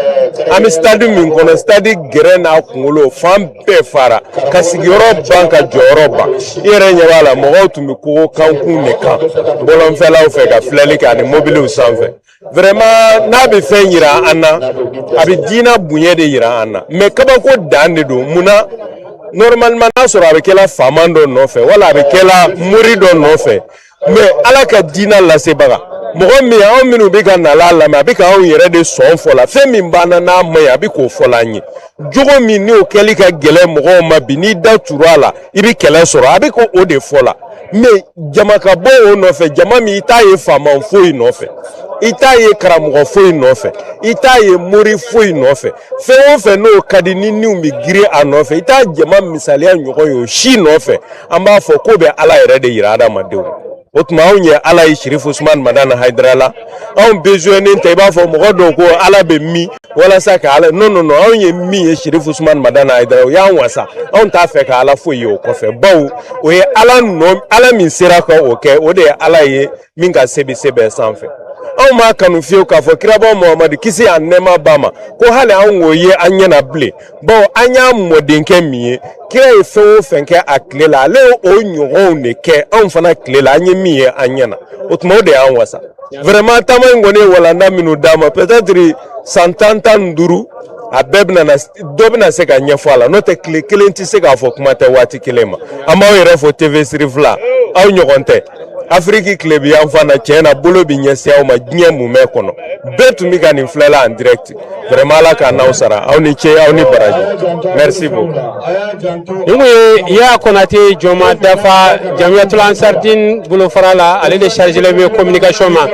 An bɛ stade min kɔnɔ, stade gɛrɛ n'a kunkolo fan bɛɛ fara, ka sigiyɔrɔ ban, ka jɔyɔrɔ ban. I yɛrɛ ɲɛ b'a la, mɔgɔw tun bɛ kogo kankun de kan bɔlɔnfɛlaw fɛ ka filɛli kɛ ani mobiliw sanfɛ. Vraiment, n'a bɛ fɛn yira an na, a bɛ diinɛ bonya de yira an na. Mais kabako dan de don. Munna? Normalement, n'a sɔrɔ a bɛ kɛla faama dɔ nɔfɛ, wala a bɛ kɛla mori dɔ nɔfɛ, mais Ala ka diinɛ lasebaga, mɔgɔ min anw minnu bɛ ka nala lamɛn, a bɛ ka anw yɛrɛ de sɔn fɔ la. Fɛn min b'an na n'a ma ɲi, a bɛ k'o fɔ la an ye. Jogo min n'o kɛli ka gɛlɛn mɔgɔw ma bi, n'i da turu a la, i bɛ kɛlɛ sɔrɔ, a bɛ k'o de fɔ la. Mais jama ka bɔ o nɔfɛ, jama min i t'a ye faama foyi nɔfɛ, i t'a ye karamɔgɔ foyi nɔfɛ, i t'a ye mori foyi nɔfɛ, fɛn o fɛn n'o ka di ni niw bɛ girin a nɔfɛ, i t'a jama misaliya ɲɔgɔn ye o si nɔfɛ. An b'a fɔ k'o bɛ Ala yɛrɛ de yira adamadenw. O tuma, anw ye Ala ye Sirifu Usumani Madani Hayidara la. Anw besoin tɛ i b'a fɔ mɔgɔ dɔw ko Ala bɛ min walasa ka Ala. Non, non, non, anw ye min ye Sirifu Usumani Madani Hayidara, o y'an wasa. Anw t'a fɛ ka Ala foyi ye o kɔfɛ, bawo o ye Ala nɔ. Ala min sera ka o kɛ, o de ye Ala ye min ka se bɛ se bɛɛ sanfɛ. Anw m'a kanu fiyewu k'a fɔ kiraba Muhamadu, kisi a nɛɛma b'a ma, ko hali anw k'o ye an ɲɛna bilen, bawo an y'a mɔdenkɛ min ye. Kira ye fɛn o fɛn kɛ a tile la, ale ye o ɲɔgɔnw de kɛ anw fana tile la, an ye min ye an ɲɛna. O tuma, o de y'an wasa. Vraiment, taama in kɔni ye walanda minnu d'a ma, peut-être san 10, 15, a bɛɛ bɛna na, dɔ bɛna se ka ɲɛfɔ a la. N'o tɛ, tile kelen tɛ se k'a fɔ, kuma tɛ waati kelen ma. An b'aw yɛrɛ fo, TV Sirifila, aw ɲɔgɔn tɛ Afiriki tilebi yan fan na. Tiɲɛ na, bolo bɛ ɲɛsin aw ma diɲɛ mumɛ kɔnɔ. Bɛɛ tun bɛ ka nin filɛla en direct. Vraiment, Ala k'a n'aw sara. Aw ni ce, aw ni baraji, merci beaucoup. Nin kun ye Yaya Konate Jɔnma Dafa, Jamiyatul Ansardine bolofara la, ale de chargé bɛ communication ma.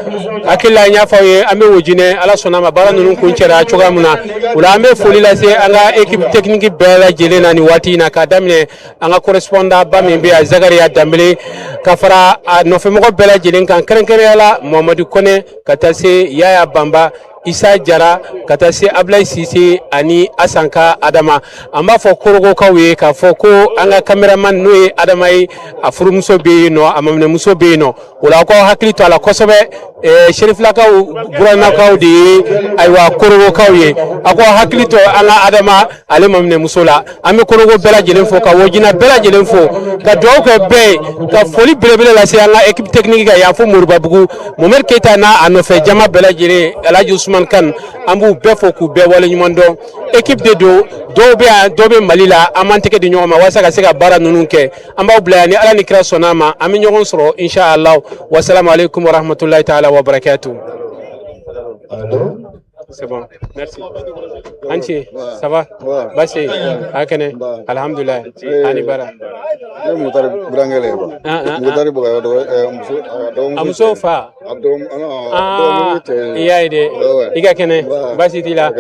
Hakili la, n y'a fɔ aw ye, an bɛ Wojinɛ. Ala sɔnna ma, baara ninnu kun cɛra cogoya min na, o la an bɛ foli lase an ka équipe technique bɛɛ lajɛlen na nin waati in na, k'a daminɛ an ka correspondant ba min bɛ yan, Zakariya Danbele, ka fara a nɔfɛmɔgɔ bɛɛ lajɛlen kan, kɛrɛnkɛrɛnnenya la Mamadu Kɔnɛ, ka taa se Yaya Banba, Isa Jara, ka taa se Abulayi Sise ani Asanka Adama. An b'a fɔ Korogokaw ye k'a fɔ ko an ka caméraman, n'o ye Adama ye, a furumuso bɛ yen nɔ, a maminɛmuso bɛ yen nɔ. O la, aw k'aw hakili to a la kosɛbɛ. Serifilakaw, Buranakaw de ye, ayiwa, Korogokaw ye. Aw k'aw hakili to an ka Adama, ale maminɛmuso la. An bɛ Korogo bɛɛ lajɛlen fo, ka Wojina bɛɛ lajɛlen fo, ka dugawu kɛ bɛɛ ye, ka foli belebele lase an ka équipe technique kan yan fo Moribabugu, Mohamed Keyita n'a a nɔfɛ jama bɛɛ lajɛlen, Alhaji Usman Kan. An b'u bɛɛ fo k'u bɛɛ waleɲuman dɔn. Équipe de don, dɔw bɛ yan, dɔw bɛ Mali la. An b'an tɛgɛ di ɲɔgɔn ma walasa ka se ka baara ninnu kɛ. An b'aw bila yan. Ni Ala ni kira sɔnna a ma, an bɛ ɲɔgɔn sɔrɔ inshallah. Wasalamu aleykum warahmatulahi taala wa barakatuh. C'est bon, merci. Anti, ça va? Basi, a kɛnɛ, alhamdulillah, ani bara. Ne Mutari burankɛ le ye. Mutari Bagayogo dɔgɔ muso a dɔgɔmuso. A muso fa. A dɔgɔmuso cɛ. I y'a ye dɛ, i ka kɛnɛ, basi t'i la?